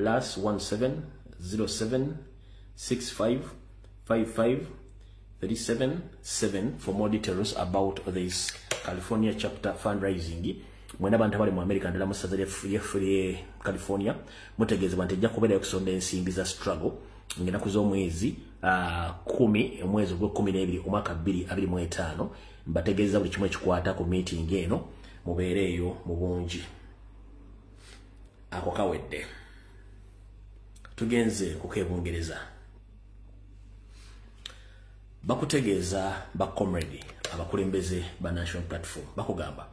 +17 07 65 55 37 7 for more details about this California chapter fundraising. Mwena abantu abali mu America ndala musaza lye California mutegeezebwa nti ejja kubeera okusonda ensimbi za struggle ng'ennaku z'omwezi 10 omwezi ogw'e12 omwaka 2025. Mbategeeza buli kimu ekikwata ku meeting eno, mubeere eyo mu bungi. Ako kawedde, tugenze ku Bungereza. Bakutegeeza ba comrade abakulembeze ba National Platform, bakugamba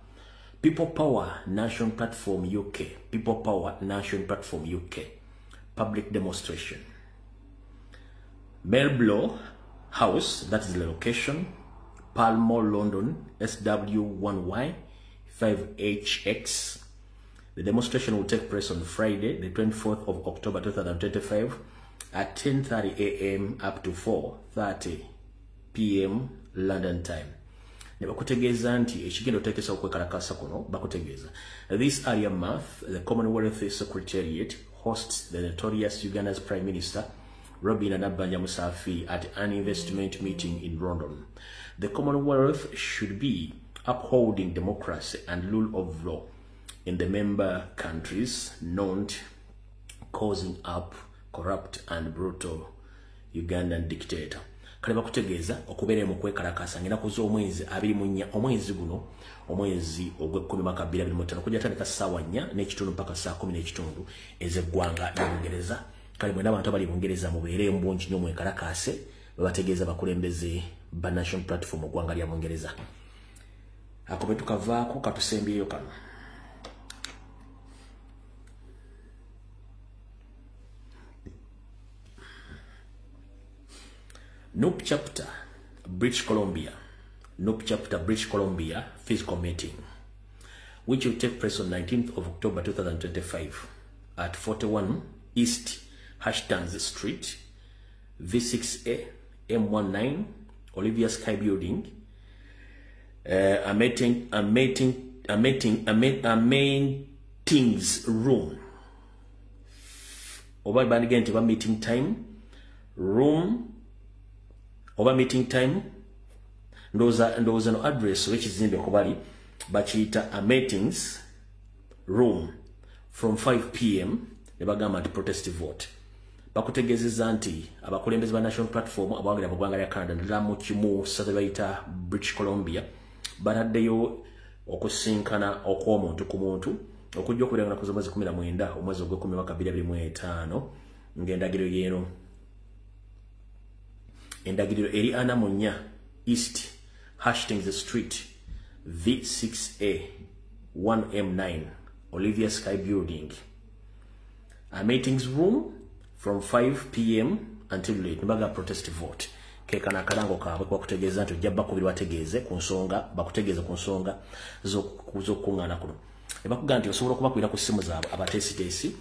People Power National Platform UK, People Power National Platform UK public demonstration, Marlborough House, that is the location, Pall Mall, London, SW1Y 5HX. The demonstration will take place on Friday, the 24th of October 2025 at 10:30 a.m. up to 4:30 p.m. London time. Ne bakutegeeza nti ekigenda oteekesa okwekalakasa kuno, bakutegeeza this earlier month the Commonwealth Secretariat hosts the notorious Uganda's Prime Minister Robinah Nabbanja Musafiri at an investment meeting in London. The Commonwealth should be upholding democracy and rule of law in the member countries, not causing up corrupt and brutal Ugandan dictator. Kale bakutegeeza okubeera mu kwekalakasa ng'ennaku z'omwezi 24 omwezi guno, omwezi ogw'ekkumi mwaka 2025, kujja tandika ssaawa 4:15 mpaka ssaawa 10:15 ez'eggwanga lya Bungereza. Kale mwena abantu abali Bungereza mubeere mu bungi nnyo mwekalakase, babategeeza bakulembeze ba National Platform mu ggwanga lya Bungereza. Ako bwe tukavaako katusembyeyo kano. NUP chapter British Columbia, NUP chapter British Columbia physical meeting, which will take place on 19th of October 2025 at 41 East Hastings Street, V6A M19, Olivia Sky Building. A meetings room. Oba bandigente ba meeting time room. Oba meeting time, ndowooza no address w'ekizimbe kubali bakiyita a meetings room from 5 p.m. ne bagamba nti protest vote. Bakutegeezezza nti abakulembeze ba National Platform abawagira mu ggwanga lya Canada naddala mu kimu ssaza bayita British Columbia bataddeyo okusinkana okw'omuntu ku muntu okujja okubeera ennaku z'omwezi 19 omwezi ogw'ekumi mwaka 2025 ng'endagiriro yeeno endagiriro eri 44 East Hastings Street, V6A 1M9, Olivia Sky Building. A meetings room from 5 p.m. until late. Nibaga protest vote. Kekana akalango kaabwe bakutegeeza nti ojja bakubirwa bategeeze ku nsonga, bakutegeeze ku nsonga z'okukuŋŋaana kuno. Ne bakugamba nti osobola okubakubira ku ssimu zaabwe abateesiteesi.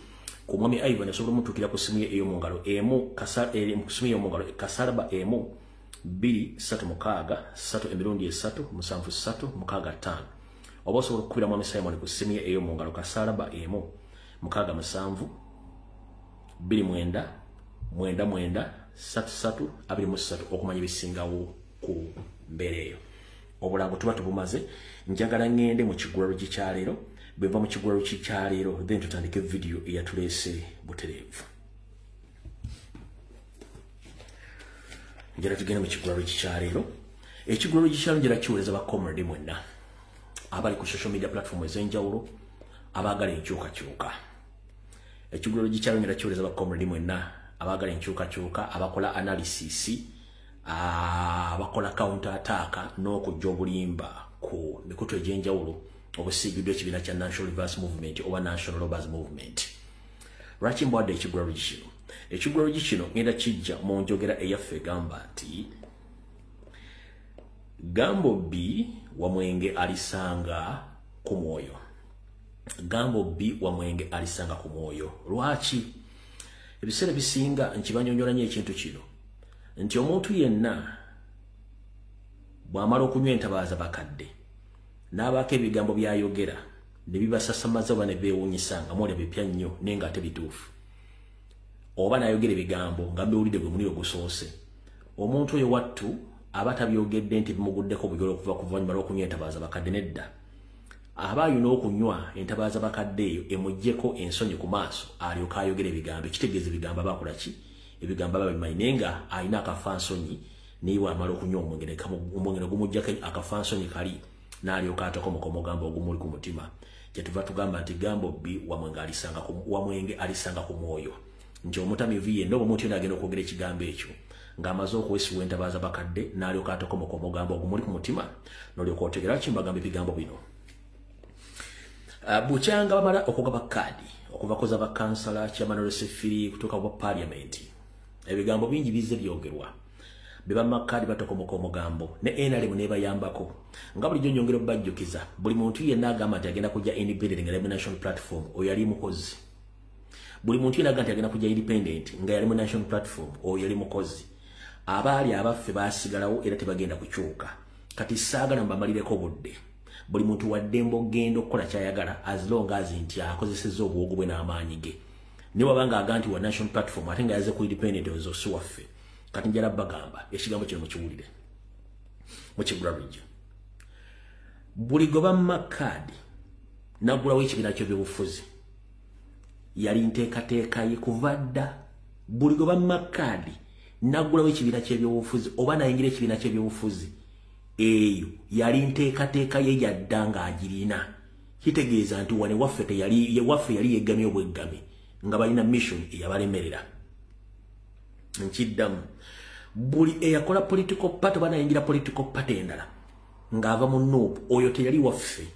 Ku mwami Ivan osobola omutuukira ku ssimu ye ey'omu ngalo emu ku ssimu ey'omu ngalo kasalaba 1 2 3 6 3 emirundi 3 7 3 6 5. Oba osobola okukubira mwami Simon ku ssimu ye ey'omu ngalo kasalaba 1 6 7 2 9 9 9 3 3 23 okumanya ebisingawo ku mbeera eyo. Obulango tuba tubumaze, njagala ŋŋende mu kigulalo kyaleero. Bwe nva mu kigulalo kyaleero then tutandike video eyatuleese butereevu. Njagala tugende mu kigulalo kyaleero. Ekigulalo kyaleero njagala kiweereza ba comrade mwenna abali ku social media platform ez'enjawulo abaagala enkyukakyuka. Ekigulalo kyaleero njagala kiweereza ba comrade mwenna abaagala enkyukakyuka, abakola analysis, abakola counter attack n'okujja obulimba ku mikutu egy'enjawulo obusiigiddwa ekibiina kya National Reverse Movement oba National Robbers Movement. Lwaki mbwadde ekigulalo kino? Ekigulalo kino ngenda kijja mu njogera eyaffe egamba nti Gambo B Wamwenge alisanga ku mwoyo. Gambo B Wamwenge alisanga ku mwoyo. Lwaki? Ebiseera bisinga nkibanyonyola nnyo ekintu kino nti omuntu yenna bw'amala okunywa entabaaza bakadde n'abaako ebigambo by'ayogera ne bibasasamaza oba ne beewuunyisa nga mwolya bipya nnyo naye ng'ate bituufu. oba n'ayogera ebigambo nga mbiwulidde gwe muli ogusoose, omuntu oyo wattu aba tabyogedde nti bimuguddeko bujolo okuva ku luvannyuma lw'okunywa entabaaza bakadde. Nedda, aba alina okunywa entabaaza bakadde eyo emuggyeko ensonyi ku maaso, alyoke ayogera ebigambo. Ekitegeeza ebigambo aba akola ki? Ebigambo aba bimanyi, naye nga alina akafansonyi. Naye bw'amala okunywa omwenge, omwenge gumuggyako akafansonyi kali, n'alyoka atokomoka omugambo ogumuli ku mutima. Kyetuva tugamba nti gambo bbi wamwenge alisanga ku mwoyo, nti omutamivu yenna oba omuntu yenna agenda okwogera ekigambo ekyo ng'amaze okuwesiwa entabaaza bakadde, n'alyoka atokomoka omugambo ogumuli ku mutima, n'olyoka otegeera kimbagamba ebigambo bino. Bukyanga bamala okugaba kaadi okuva koza bakansala, chairman Sefiri, kutuuka ku parliament, ebigambo bingi bizze byogerwa. Bebamma kaadi batokomoka omugambo ne NRM nebayambako. Nga bulijjo nyongera obbajjukiza, buli muntu yenna agamba nti agenda kujja independent nga yali mu National Platform, oyo yali mukozi. Buli muntu yenna agamba nti agenda kujja independent nga yali mu National Platform, oyo yali mukozi. Abaali abaffe baasigalawo era tebagenda kukyuka. Kati saagala mbamalireko budde. Buli muntu waddembe okugenda okukola kyayagala, as long as nti akozesezza obuwogo bwe n'amaanyi ge. Naye wabanga aga nti wa National Platform ate nga yaze ku independent, ozo si waffe. Kati njala bagamba ekigambo kino mukiwulire mukigula lujja. Buli gwe bamma kaadi naggulawo ekibiina ky'ebyobufuzi, yali nteekateeka ye kuva dda. Buli gwe bamma kaadi naggulawo ekibiina ky'ebyobufuzi oba nayingira ekibiina ky'ebyobufuzi, eyo yali nteekateeka ye yadda ng'agirina. Kitegeeza nti wane waffe teyali waffe, yali yeggamye obweggami nga balina mission eyabalemerera. Nkiddamu, buli eyakola political party oba nayingira political party endala ng'ava mu NUP, oyo teyali waffe,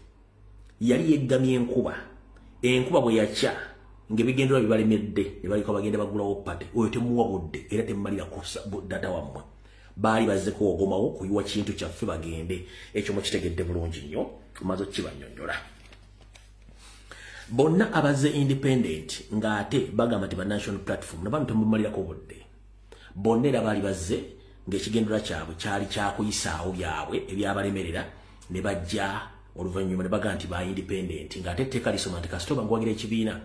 yali yeggamye enkuba. Enkuba bwe yakya ng'ebigendererwa bibalemedde, ne balika bagenda bagulawo party. Oyo temuwa budde era temumalira data wammwe. Baali bazze kuwogomawo kuyiwa kintu kyaffe bagende. Ekyo mukitegedde bulungi nnyo, tumaze okukibanyonnyola. Bonna abazze independent ng'ate bagamba nti ba National Platform, nabano temumalirako budde. Bonna era baali bazze ng'ekigendererwa kyabwe kyali kyakuyisaawo byabwe ebyabalemerera, ne bajja oluvannyuma ne bagaa nti ba independent, ng'ate etteeka lisoma nti kasita oba ng'owagira ekibiina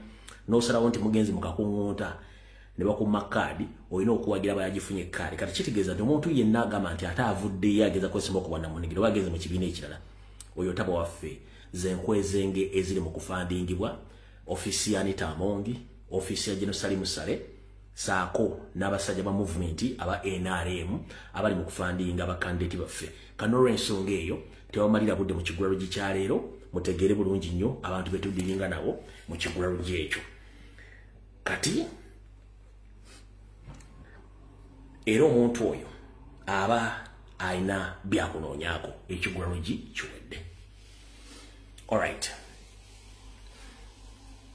n'osalawo nti mugenzi mu kakuŋŋunta ne bakumma kaadi, olina okuwagira bayagifunye kaadi. Kati kitegeeza nti omuntu yenna agamba nti ate avuddeyo ageza kwesimba okuba namunigiro oba agenze mu kibiina ekirala, oyo taba waffe. Zenkwezenge eziri mu kufandingibwa ofiisi ya Anita Among, ofiisi ya General Salim Saleh, saako n'abasajja ba movement aba NRM abali mu kufandinga abakandidati baffe. Kano olw'ensonga eyo tebamalira budde mu kigulalogi kya leero. Mutegeere bulungi nnyo abantu betudiringa nabo mu kigulalogi ekyo. Kati era omuntu oyo aba alina byakunoonyaako. Ekigulalogi kiwedde. Alright,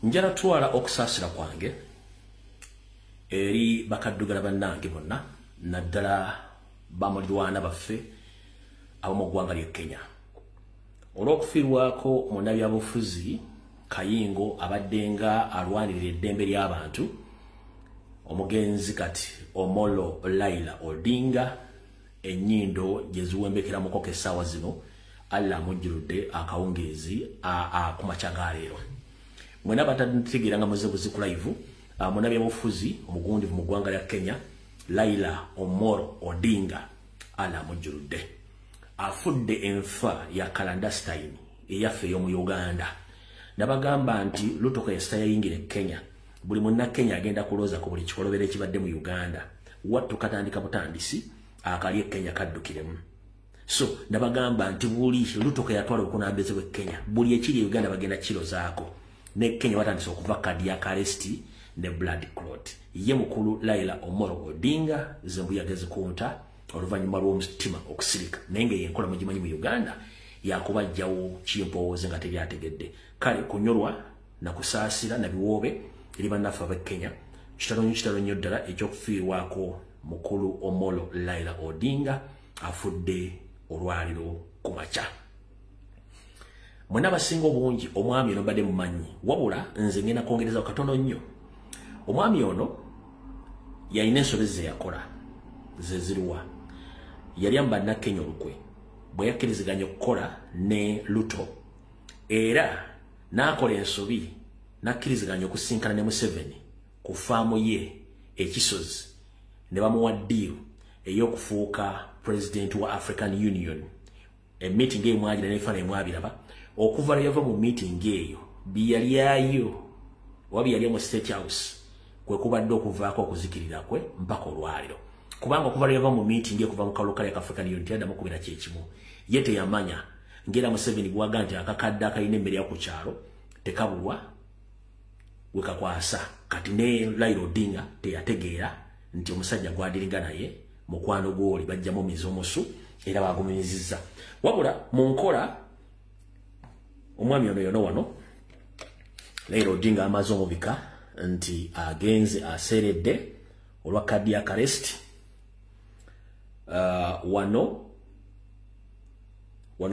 njala twala okusaasira kwange eri bakaddugala bannange bonna, naddala bamulirwana baffe ab'omu ggwanga ly'e Kenya, olw'okufiirwako munnabyabufuzi Kayingo abadde nga alwanirira eddembe ly'abantu, omugenzi kati Omolo Laila Odinga. Ennyindo gye ziwembekera mukoko essaawa zino, Allah amujjuludde akawungeezi ku makya ga leero. Mwena batategeera nga muze buzi ku live, munnabyabufuzi omugundivu mu ggwanga lya Kenya, Laila Omoro Odinga, Allah amujjuludde, afudde enfa ya clandestine eyaffe ey'omu Uganda. Nabagamba nti Lutoka yasita yayingira e Kenya, buli munnakenya agenda kulooza ku buli kikolobero ekibadde mu Uganda. Wattu katandika butandisi, akali e Kenya kaddukiremu. So nabagamba nti buli Lutoka yatwala obukulembeze bw'e Kenya, buli ekiri e Uganda bagenda kirozaako. Ne Kenya batandise okuva cardiac arrest ne blood clot. Ye mukulu Laila Omoro Odinga zembuyaga zikunta oluvannyuma lw'omutima okusirika, naye nga yenkola mugimanyi mu Uganda yakubajjawo kimpowooze nga tebyategedde. Kale kunyolwa nakusaasira na biwoobe eri bannaffe ab'e Kenya. Kitalo nnyo, kitalo nnyo ddala ekyokufiirwako mukulu Omolo Laila Odinga, afudde olwaliro ku makya. Mwena abasinga obungi omwami ono mbadde mumanyi, wabula nze ngenda kwongerezawo katono nnyo. Omwami ono yalina ensobi ze yakola. Ze ziruwa? Yali amba Bannakenya olukwe bwe yakkiriziganya okukola ne Luto, era n'akola ensobi n'akkiriziganya okusinkana ne Museveni ku faamu ye ekisozi ne bamuwa deal ey'okufuuka president wa African Union. E meeting eyo mwagira n'ebifaananyi mwabiraba. Okuva lwe yava mu meeting eyo biyalyayo oba biyalya mu State House kwe kubadde okuvaako okuzikirira kwe mpaka olwaliro, kubanga okuva lwe yava mu meeting ekuva mu kalulu kali African Union teyaddamu kubeera kyekimu. Ye teyamanya ng'era Museveni gwaga nti akakadde akalina emmere ya ku kyalo tekabulwa wekakwasa. Kati ne Raila Odinga teyategeera nti omusajja gwadiringa naye mukwano gwoli bajjamu mizi omusu era bagumirizza. Wabula mu nkola omwami ono yono wano Raila Odinga amaze omubika nti agenze aseeredde olwa cardiac arrest. Wano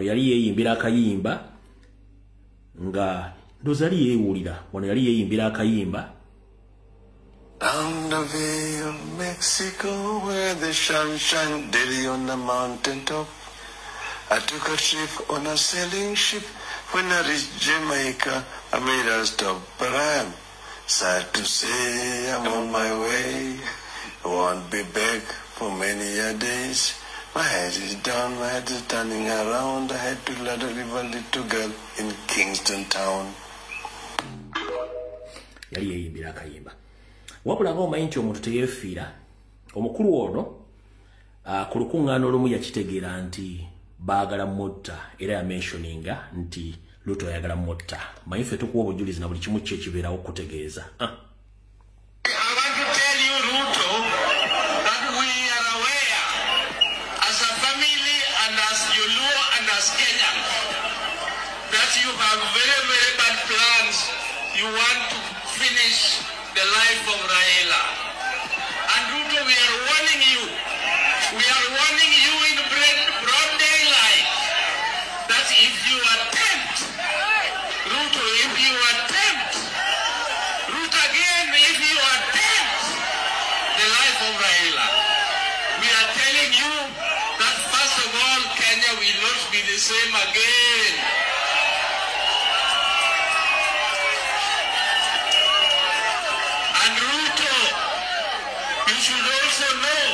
yali yeeyimbira akayimba nga ndowooza yali yeewulira. Wano yali yeeyimbira akayimba. Down the Bay of Mexico where the sun shines daily on the mountain top, I took a trip on a sailing ship. When I reached Jamaica, I made a stop, but I'm sad to say I'm on my way. I won't be back for many a days. My head is down, my head is turning around. I had to let a little girl in Kingston Town. Yali yeeyimbira akayimba. Wabula ng'omanyi nti omuntu teyeefiira, omukulu ono ku lukuŋŋaana olumu yakitegeera nti baagala mutta, era yamentioninga nti Ruto ayagala mutta. Manyi ffe tukuwa obujulizi na buli kimu ki ekibeerawo okutegeeza. I want to tell you, Ruto, that we are aware as a family and as Joluo and as Kenyans that you have very, very bad plans. You want to finish the life of Raila. And Ruto, we are warning you. We are warning you in broad daylight that if you attempt, Ruto, if you attempt, Ruto again, if you attempt the life of Raila, we are telling you that first of all, Kenya will not be the same again. And Ruto, you should also know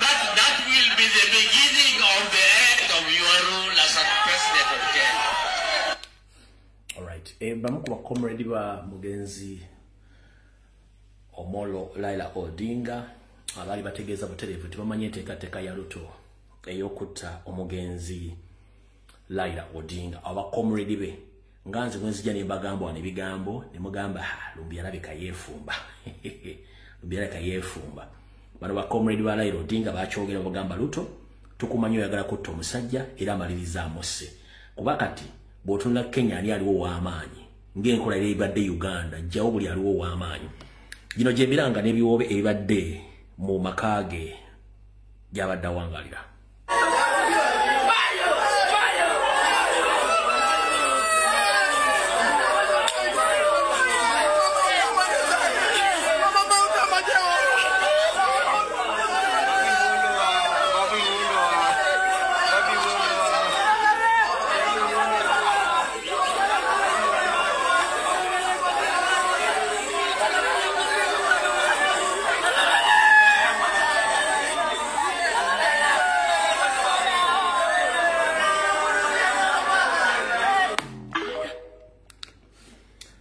that that will be the beginning of the end of your rule as a president of Kenya. All right. Bamu ku bakomredi ba mugenzi Omolo Raila Odinga abaali bategeeza butereevu nti bamanyi enteekateeka ya Ruto ey'okutta omugenzi Raila Odinga. Abakomredi be nga nze bwe nzija ne mbagamba wano ebigambo ne mugamba Lumbi alabika yeefumba. Lumbi alabika yeefumba. Bano bakomredi ba Raila Odinga bakyogera bagamba Ruto tukumanyi oyagala kutta omusajja era amaliriza amusse. Kuba kati bw'otunula Kenya ani aliwo w'amaanyi ng'enkola era ebadde Uganda jjawo buli aliwo w'amaanyi. Gino gye miranga n'ebiwoobe ebibadde mu maka ge gy'abadde awangalira.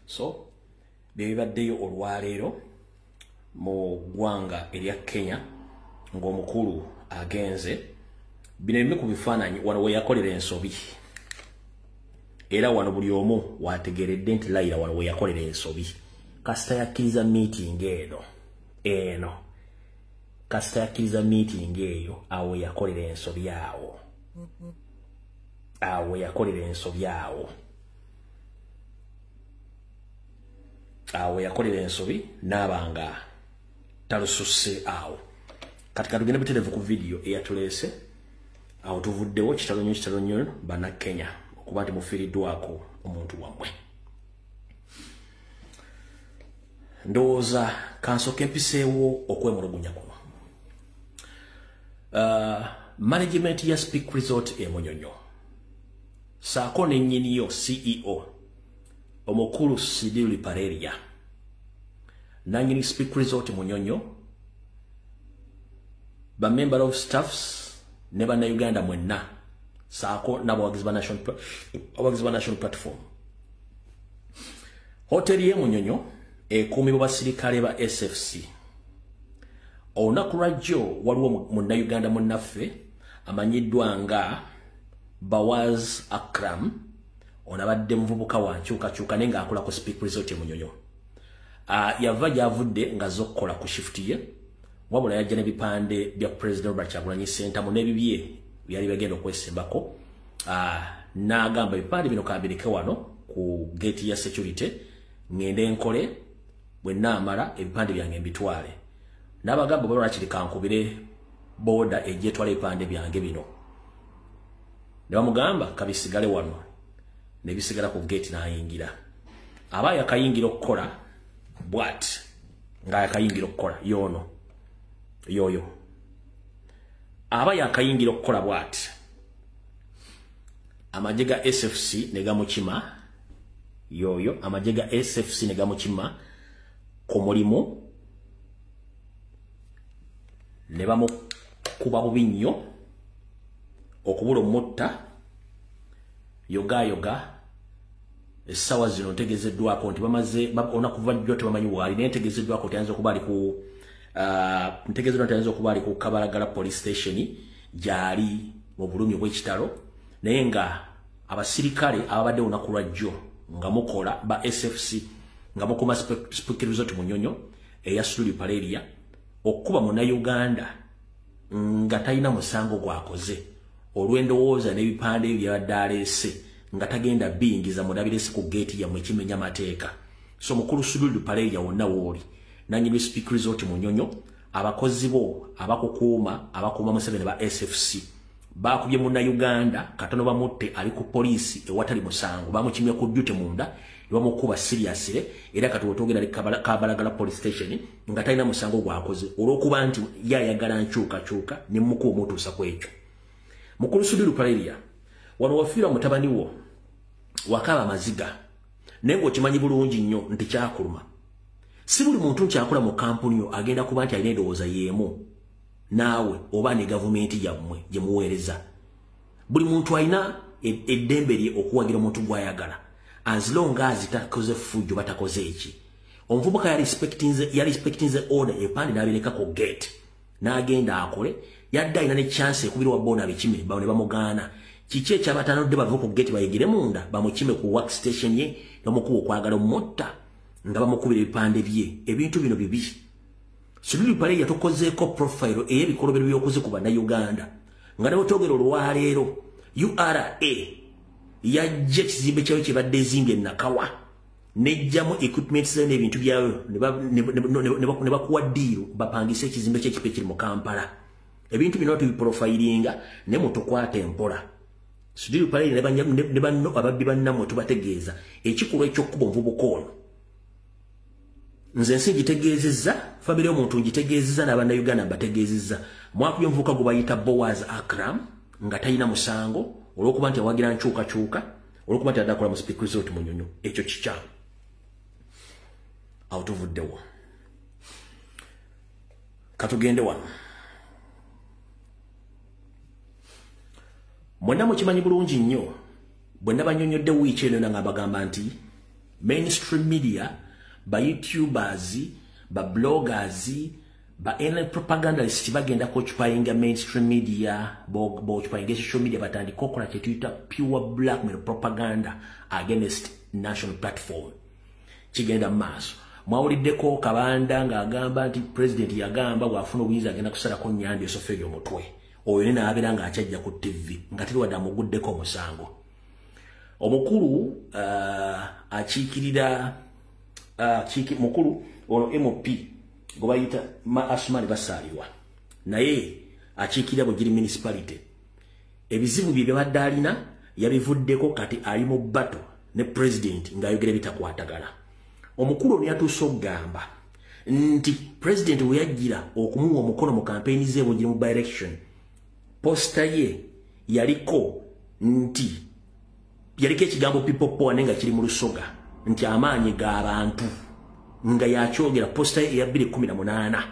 So byebibaddeyo olwaleero mu ggwanga erya Kenya ng'omukulu agenze. Bino ebimu ku bifaananyi wano we yakolera ensobi, era wano buli omu wategeredde nti Raila wano we yakolera ensobi. Kasita yakkiriza meeting eno kasita yakkiriza meeting eyo, awo yakolera ensobi awo, awo yakolera ensobi awo, awo yakolera ensobi n'abanga talususse awo. Kati katugende butereevu ku vidiyo eyatuleese awo tuvuddewo. Kitalo nnyo, kitalo nnyo Bannakenya okuba nti mufiiriddwako omuntu wammwe. Ndowooza kansooke mpiseewo okwemulugunya kuno. Management ya Speak Resort e Munyonyo saako nennyiniyo CEO omukulu Sidiri Pareria, nannyini Speak Resort Munyonyo Ba member of staffs ne bannayuganda mwenna saako n'abawagizi ba National Platform. Hoteri y'e Munyonyo ekuumibwa basirikale ba SFC. Olunaku lwajjo waliwo munnayuganda munnaffe amanyiddwa nga Bawaz Akram, ono abadde muvubuka wa nkyukakyuka naye ng'akola ku Speke Resort e Munyonyo. Yava gy'avudde ng'azze okukola ku shift ye, wabula yajja n'ebipande bya President Robert Kyagulanyi Ssentamu n'ebibye byali bagenda okwesimbako, n'agamba ebipande bino kambireke wano ku gate ya security ngende nkole, bwe nnaamala ebipande byange mbitwale. N'abagamba bwe lwakiri kankubire boda ejje etwala ebipande byange bino. Ne bamugamba kabisigale wano, ne bisigala ku gate n'ayingira. Aba yakayingira okukola bw'ati, nga yakayingira okukola y'ono yoyo. Aba yakayingira okukola bw'ati, amagye ga SFC ne gamukima yoyo, amagye ga SFC ne gamukima ku mulimu ne bamukuba bubi nnyo okubula omutta yogayoga. Essaawa zino ntegeezeddwako nti bamaze olunaku lwajjo tebamanyi waali, naye ntegeezeddwako nti ayinza okuba ali ku ntegeezeddwa nti ayinza okuba ali ku Kabalagala Police Station gy'ali mu bulumi obw'ekitalo, naye nga abasirikale ababadde olunaku lwajjo nga mukola ba SFC nga mukuma Speke Resort Munyonyo eya Suduli Paleria okukuba munnayuganda nga talina musango gwakoze olw'endowooza n'ebipande ebyo byabadde aleese nga tagenda biyingiza mundabirese ku geeti yammwe ekimenya mateeka. So mukulu Suduli Paleria wonna w'oli nannyini Speke Resort Munyonyo, abakozi bo abakukuuma abakuuma Museveni ba SFC bakubye munnayuganda katono bamutte ali ku poliisi ewatali musango, bamukimye ku duty munda ne bamukuba seriously, era kati wetwogera ali Kabalagala Police Station nga talina musango gwakoze olw'okuba nti yayagala nkyukakyuka ne mukuba omutuusa ku ekyo. Mukulu Suduli Paleria, wano wafiirwa mutabani wo wakaaba amaziga, naye ng'okimanyi bulungi nnyo nti kyakuluma. Si buli muntu nti akola mu kampuni yo agenda kuba nti alina endowooza y'emu naawe oba ne gavumenti yammwe gye muweereza. Buli muntu alina eddembe lye okuwagira omuntu gw'ayagala as long as takoze ffujjo batakoze eki. Omuvubuka yali respectinze order, ebipande n'abireka ku gate n'agenda akole, yadde alina ne chance ekubira wa bona abikime bawo ne bamugaana. Kiki ekyabatanudde bave ku gate bayigire munda bamukime ku work station ye bamukuba okwagala omutta nga bamukubira ebipande bye? Ebintu bino bibi. Suduli Paleria, yatukozeeko profile ey'ebikolobero by'okoze ku bannayuganda nga ne bwetwogera olwaleero URA yajja ekizimbe kyayo kyebadde ezimbye e Nakawa nejjamu equipment zayo n'ebintu byayo ne bakuwa deal bapangise ekizimbe kyekipa ekiri mu Kampala. Ebintu bino tubiprofilinga naye mutukwate empola. Suduli Paleria ne banno ababbi bannammwe, tubategeeza ekikolwa ekyokkuba omuvubuka ono. Nze ensi ngitegeezezza, famire y'omuntu ngitegeezezza, n'abannayuganda mbategeezezza. Mwakubye omuvubuka gwe bayita Boaz Akram nga talina musango olw'okuba nti awagira nkyukakyuka, olw'okuba nti adde akola mu Speke Resort Munyonyo. Ekyo kikyamu. Awo tuvuddewo, katugende wano. Mwenna mukimanyi bulungi nnyo bwe nabanyonyodde wiiki eno nga mbagamba nti mainstream media, ba YouTubers, ba bloggers, ba online propagandist bagenda kuoccupyinga mainstream media, boccupyinga social media, batandika okukola kye tuyita pure blackmail propaganda against National Platform. Kigenda mu maaso. Mwawuliddeko Kabanda ng'agamba nti President yagamba bw'afuna obuyinza agenda kusalako Nyanda Esoferi omutwe. Oyo ne n'abeera ng'akyajja ku TV nga teri wadde amuguddeko omusango. Omukulu akiikirira mukulu ono MP gwe bayita Asumani Basaalirwa, naye akiikirira Bugiri Municipality, ebizibu bye byabadde alina yabivuddeko, kati ali mu battle ne President ng'ayogera ebitakwatagana. Omukulu ono yatuuse okugamba nti President we yajjira okumuwa omukono mu kampeyini ze Bugiri mu by-election, poster ye yaliko nti yaliko ekigambo "people power" naye nga kiri mu Lusoga nti amaanyi g'abantu, nga yakyogera poster ye eya 2018.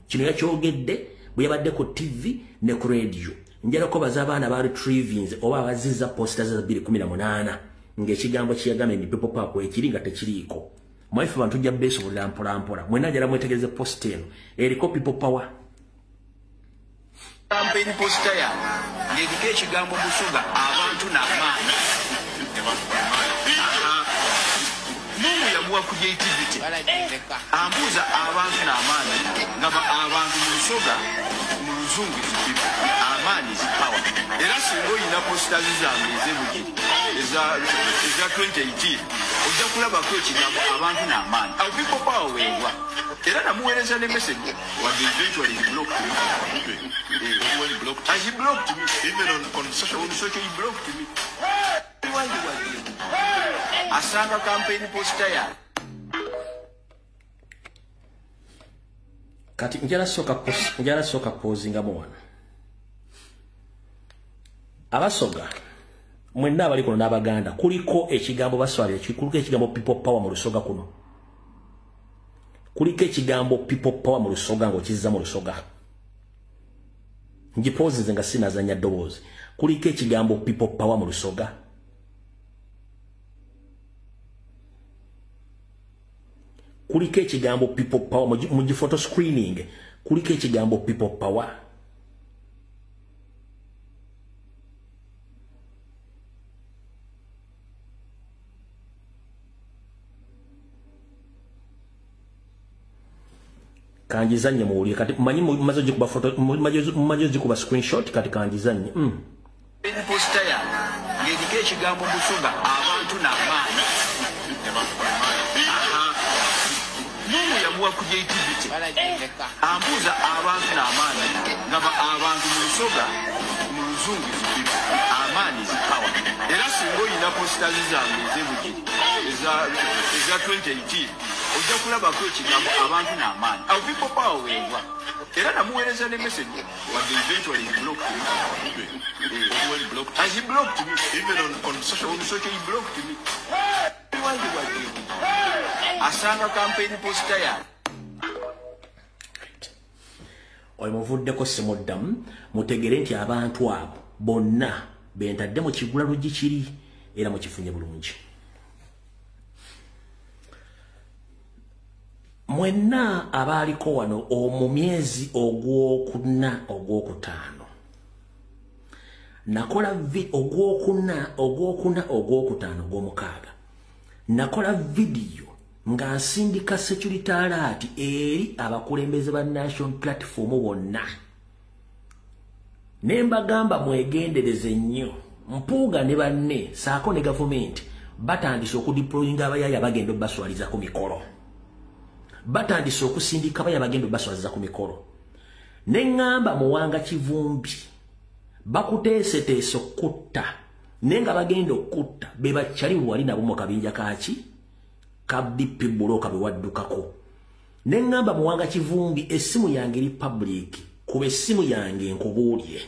Kino yakyogedde Bwe yabadde ku TV ne ku radio. Njala ko baza abaana ba retrievings oba abaziza posters za 2018 ng'ekigambo kiyagambye ni people power ekiri nga tekiriiko. Mwaife bantu tujja beesobolera mpola mpola. Mwenna njala mwetegereze post eno eriko people power. Campaign poster ya ng'eriko ekigambo Busoga abantu n'amaanyi. Mungu yamuwa creativity. Ambuza abantu n'amaanyi nga abantu mu Busoga mu Luzungu is people. Amaanyi is power. Era singa oyina posters zange ez'ebugiri eza 2018 ojja kulabako ekigambo abantu n'amaanyi. Awo people power weegwa. Era namuweereza ne message wadde eventually he blocked me. When he blocked And he blocked me. Even on social On social he blocked me. Asanga campaign poster ya. Kati njala soka pozinga mwana. Abasoga mwenna abali kuno n'Abaganda kuliko ekigambo baswalira kuliko ekigambo people power mu Lusoga kuno. Kuliko ekigambo people power mu Lusoga ng'okizza mu Lusoga. Ngipozinze nga sinazannya ddoboozi. Kuliko ekigambo people power mu Lusoga. Kuliko ekigambo people power mu photo screening. Kuliko ekigambo people power. Kanjizanye muwulire kati manyi mumaze gikuba photo mumaze gikuba screenshot kati kanjizanye. Poster ya ng'eriko ekigambo Busoga abantu n'amaanyi. Mungu yamuwa creativity. Ambuza abantu n'amaanyi nga abantu mu Lusoga mu Luzungu is people. Amaanyi is power. Era singa oyina posters zange ez'ebugiri eza 2018 ojja kulabako ekigambo abantu n'amaanyi. Awo people power weegwa. Era namuweereza ne message wadde eventually he blocked me. When he blocked And he blocked me. Even on social On social he blocked me. Asanga campaign poster ya. Oyo muvuddeko simuddamu mutegere nti abantu abo bonna bentadde mu kigula luggi kiri era mukifunye bulungi. Mwenna abaaliko wano mu myezi ogwokuna ogwokutaano nakola ogwokuna ogwokuna ogwokutaano ogwomukaaga nakola vidiyo nga nsindika security alert eri abakulembeze ba National Platform bonna ne mbagamba mwegendereze nnyo. Mpuuga ne banne saako ne gavumenti batandise okudeployinga abayaya bagenda obbaswaliza ku mikolo. Batandise okusindika abayaya bagenda obbaswaliza ku mikolo. Ne ŋŋamba Muwanga Kivumbi bakuteeseteese okutta naye nga bagenda okutta be bakyali wali nabo mu kabinja kaaki ka BP Buloka be waddukako. Ne ŋŋamba Muwanga Kivumbi essimu yange eri public, kuba essimu yange nkubuulire.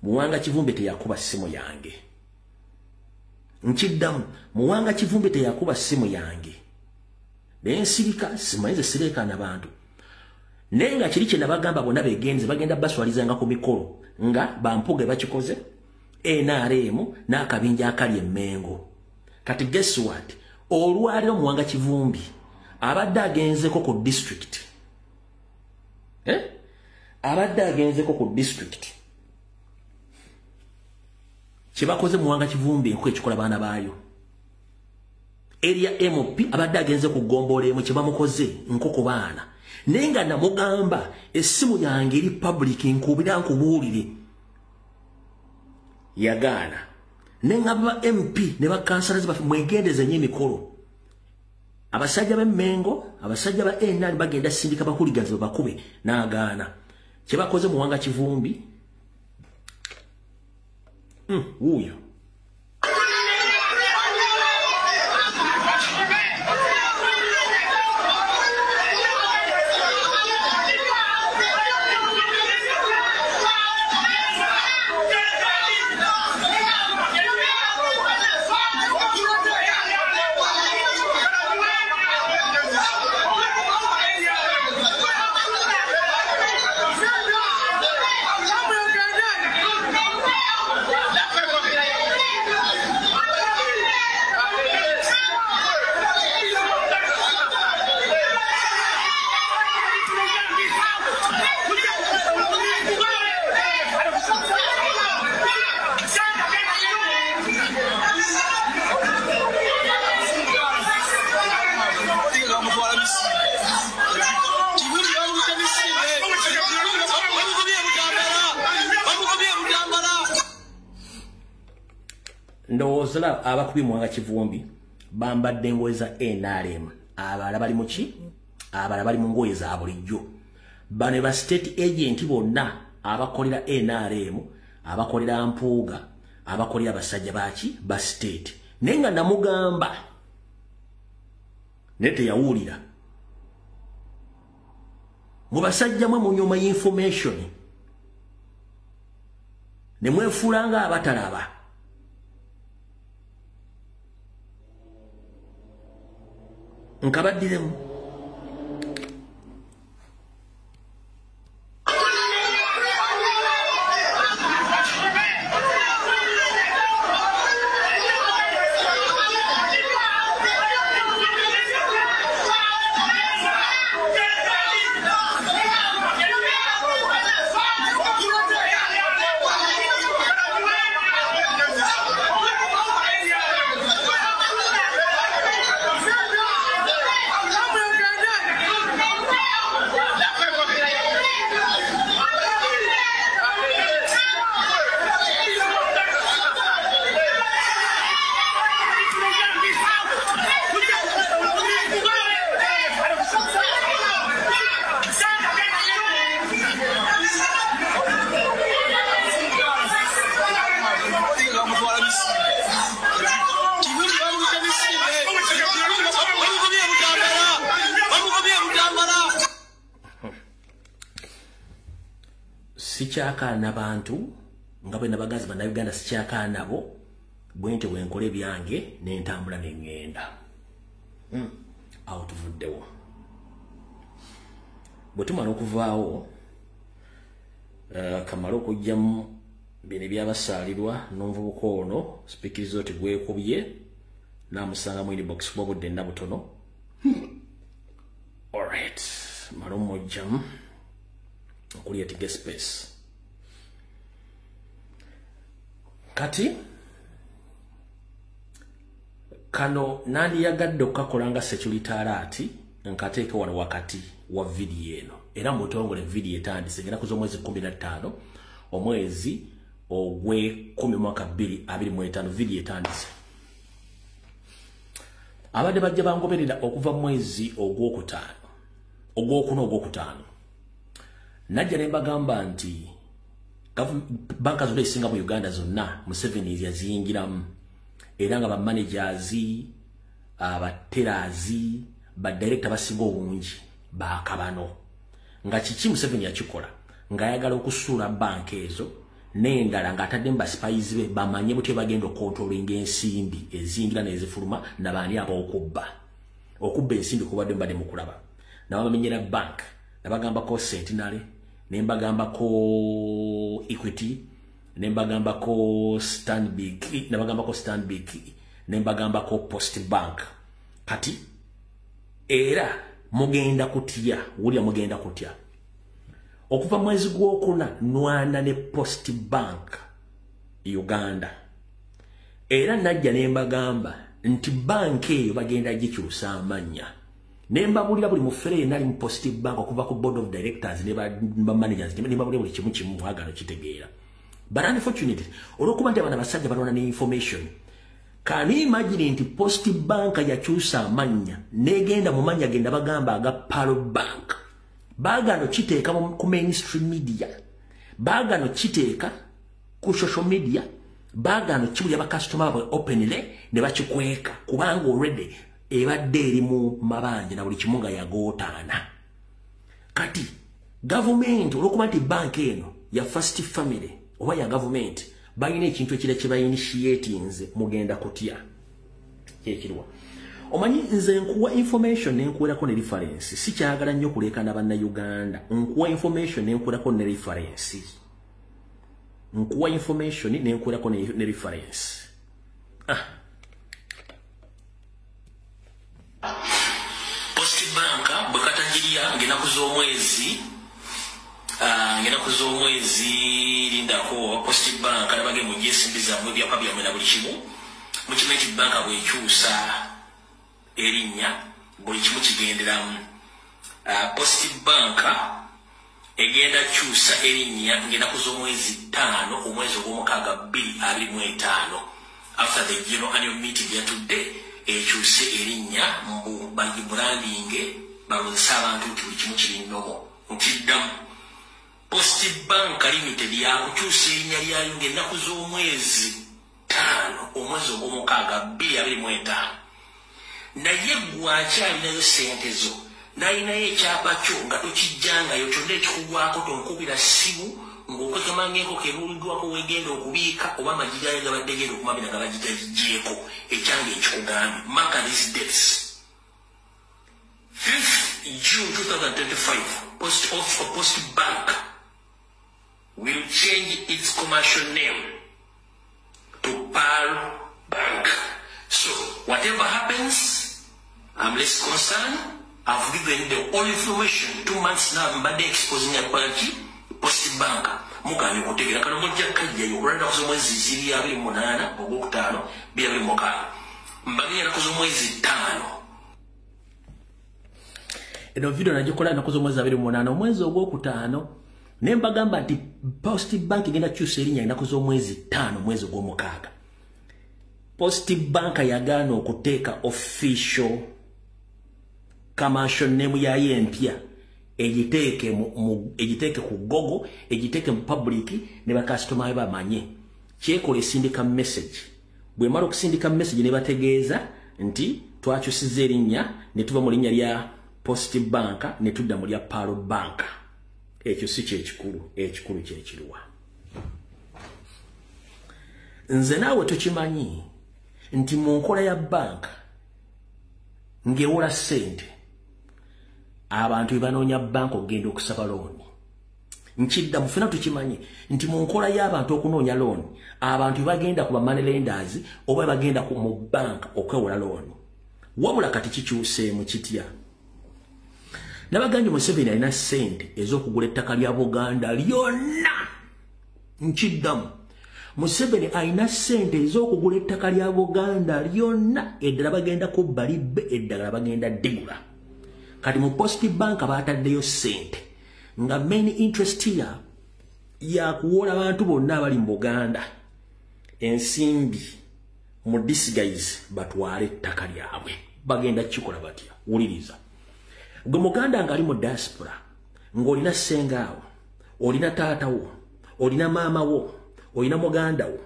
Muwanga Kivumbi teyakuba ssimu yange. Nkiddamu, Muwanga Kivumbi teyakuba ssimu yange. Naye nsirika, simanyi ze sireekaana bantu. Naye nga kiri kye nabagamba bonna beegenze bagenda baswalizanga ku mikolo nga bampuge bakikoze NRM n'akabinja akali emmengo. Kati guess what? Olwaliro Muwanga Kivumbi abadde agenzeko ku district. Abadde agenzeko ku district. Kyebakoze Muwanga Kivumbi enkuba ekikola baana baayo. Area MP abadde agenze ku ggombolola emu kyebamukoze nkoko baana. Naye nga namugamba essimu yange eri public nkubira nkubuulire. Yagaana. Naye nga ba MP ne bakansala baffe mwegendeze nnyo emikolo. Abasajja b'Emmengo, abasajja ba NRM bagenda sindika bahuliganzi babakube n'agaana. Kyebakoze Muwanga Kivumbi wuuyo. Ndowooza abakubi Muwanga Kivumbi bambadde engoye za NRM, abalala bali muki? Abalala bali mu ngoye za bulijjo. Bano ba state agent bonna abakolera NRM, abakolera Mpuuga, abakolera abasajja baki ba state. Naye nga namugamba naye teyawulira. Mu basajja mwe munyuma information ne mwefuula nga abatalaba. Nkabaddiremu. Sikyakaana bantu nga bwe nabagazi bannayuganda, sikyakaana nabo bwe ntyo bwe nkola ebyange n'entambula ne ŋŋenda. Awo tuvuddewo. Bwe tumala okuvaawo, kamala okuggyamu bino ebyabasaalirwa n'omuvubuka ono sipiikiriza oti gwekubye n'amusanga mu inbox kuba obudde nna butono. Alright, mala omujjamu okulietiga space. Kati kano nandiyagadde okukakola nga security alert nkateeke wano wakati wa vidiyo eno, era mutongole vidiyo etandise ng'ennaku z'omwezi 15 omwezi ogw'ekumi mwaka 2025 vidiyo etandise. Abadde bajja bangoberera okuva mu mwezi ogwokutaano, ogwokuna, ogwokutaano, najja ne mbagamba nti banka zonna ezisinga mu Uganda zonna Museveni yaziyingiramu, era nga bamanagers, abatellers, badirector basinga obungi bakabano. Nga kiki Museveni yakikola? Ng'ayagala okusuula banka ezo n'endala ng'ataddemu basipayizi be bamanye butya bagenda okukontrolinga ensimbi eziyingira n'ezifuluma nabaani ab'okubba. Okubba ensimbi kubadde mbadde mukulaba. Nabamenyera bank, nabagambako Centenary, ne mbagambako Equity, ne mbagambako Stanbic, nabagambako Stanbic, ne mbagambako Post Bank. Kati era mugenda kutya, wulira mugenda kutya. Okuva mwezi gwokuna nwana ne Post Bank Uganda. Era najja ne mbagamba nti banka eyo bagenda gikyusa amannya. Ne mbabulira buli mufere yenna ali mu Post Bank okuva ku board of directors ne ba managers, ne mbabulira buli kimu kimu mwagala kitegeera. But unfortunately, olw'okuba nti abaana basajja balwana ne information, can you imagine nti Post Bank yakyusa amannya n'egenda mu mannya ge nabagamba aga Palo Bank. Baagano kiteeka ku mainstream media, baagano kiteeka ku social media, baagano kibulya bakasitoma baabwe openly ne bakikweka, kubanga already ebadde eri mu mabanja na buli kimu nga yagootaana. Kati gavumenti olw'okuba nti banka eno ya first family oba ya gavumenti, balina ekintu ekira kye bayinitiatinze, mugenda kutya. Kyekiriwa? Omanyi nze nkuwa information nenkuwerako ne reference. Sikyagala nnyo kuleekana bannayuganda. Nkuwa information nenkuwerako ne reference. Nkuwa information nenkuwerako ne reference. Post Bank bwe katagirya ng'ennaku z'omwezi, ng'ennaku z'omwezi lindako Post Bank nabage mugye ensimbi zammwe, ebyapa byammwe na buli kimu. Mukimanyi nti banka bw'ekyusa erinnya buli kimu kigenderamu. Post Bank egenda kyusa erinnya ng'ennaku z'omwezi 5 omwezi ogw'omukaaga 2025. After the general annual meeting ya today, ekyuse erinnya mbu bagibrandinge balowozesa abantu nti buli kimu kiri nnomo. Nkiddamu, Post Bank Limited yakukyusa erinnya lyayo ng'ennaku z'omwezi 5 omwezi ogw'omukaaga 2025. Naye gwe akyalinayo ssente zo, n'alinayo ekyapa kyo nga tokijjangayo, kyonna ekikugwako tonkubira ssimu ng'okwekema ng'enkoko ebuuliddwako weegenda okubiika oba amagi gaayo gabadde genda okumamira nga bagigyagigyeko. Ekyange nkikugambye, mark these dates: 5th June 2025, Post of Post Bank will change its commercial name to Pearl Bank. So whatever happens, I'm less concerned. I've given the all information 2 months now. Mbadde exposing yakola ki Post Bank. Mugambye okutegeera kano mujja kajjayo olwa ennaku z'omwezi 28 ogwokutaano 2026. Mbagenya ennaku z'omwezi 5. Eno video nagikola ennaku z'omwezi 28 omwezi ogwokutaano, ne mbagamba nti Post Bank egenda kukyusa erinnya ennaku z'omwezi 5 omwezi ogw'omukaaga. Post Bank yagaana okuteeka official commercial name yayo empya, egiteeke ku Google, egiteeke mu public ne bakasitoma be bamanye. Kyekola, esindika message. Bwemala okusindika message ne bategeeza nti twakyusiza erinnya ne tuva mu linnya lya Post Bank ne tudda mu lya Pearl Bank. Ekyo si kyekikulu, ekikulu kyekiruwa? Nze naawe tukimanyi nti mu nkola ya banka ng'ewola ssente, abantu be banoonya banka okugenda okusaba looni. Nkidda mufena, tukimanyi nti mu nkola y'abantu okunoonya looni, abantu bagenda ku ba money lenders oba bagenda ku mu banka okwewola looni. Wabula kati kikyuseemu kitya? Nabagambye, Museveni alina ssente ez'okugula ettaka lya Buganda lyonna. Nkiddamu, Museveni alina ssente ez'okugula ettaka lya Buganda lyonna. Eddala bagenda kubba libbe, eddagala bagenda ddigula. Kati mu Post Bank bataddeyo ssente nga main interest ya yakuwola abantu bonna abali mu Buganda ensimbi mu disguise batwale ettaka lyabwe. Bagenda kikola batya? Wuliriza, gwe Muganda ng'ali mu diaspora, ng'olina ssengaawo, olina taata wo, olina maama wo, olina muganda wo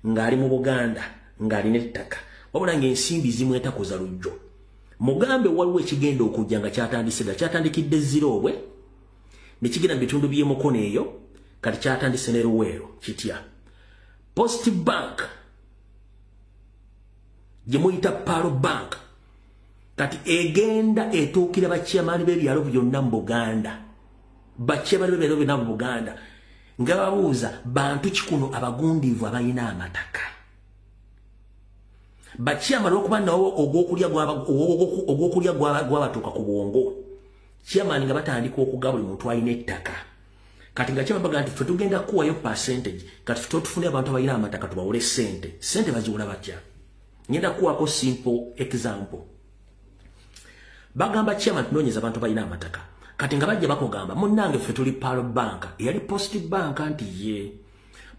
ng'ali mu Buganda ng'alina ettaka, wabula ng'ensimbi zimwetakoza lujjo, mugambe waliwo ekigenda okujja nga kyatandise dda. Kyatandikidde Ziroobwe ne kigenda mu bitundu by'emukono eyo, kati kyatandise ne Luweero. Kitya? Post Bank gye muyita Pearl Bank kati egenda etuukira bachairman b'ebyalo byonna mu Buganda, bachairman b'ebyalo byonna mu Buganda, nga babuuza bantu kikuno abagundiivu abalina amataka. Bachairman olwokuba nawo ogwokulya gwabatuuka ku bwongo, chairman nga batandika okuga buli muntu alina ettaka. Kati nga chairman baga nti ffe tugenda kuwayo percentage, kati ffe tufune abantu abalina amataka tubawole ssente. Ssente baziwola batya? Ngenda kuwako simple example. Bagamba chairman, tunoonyeza abantu balina amataka. Kati nga bajja bakugamba, munnange ffe tuli Pearl Bank, eyali Post Bank, nti ye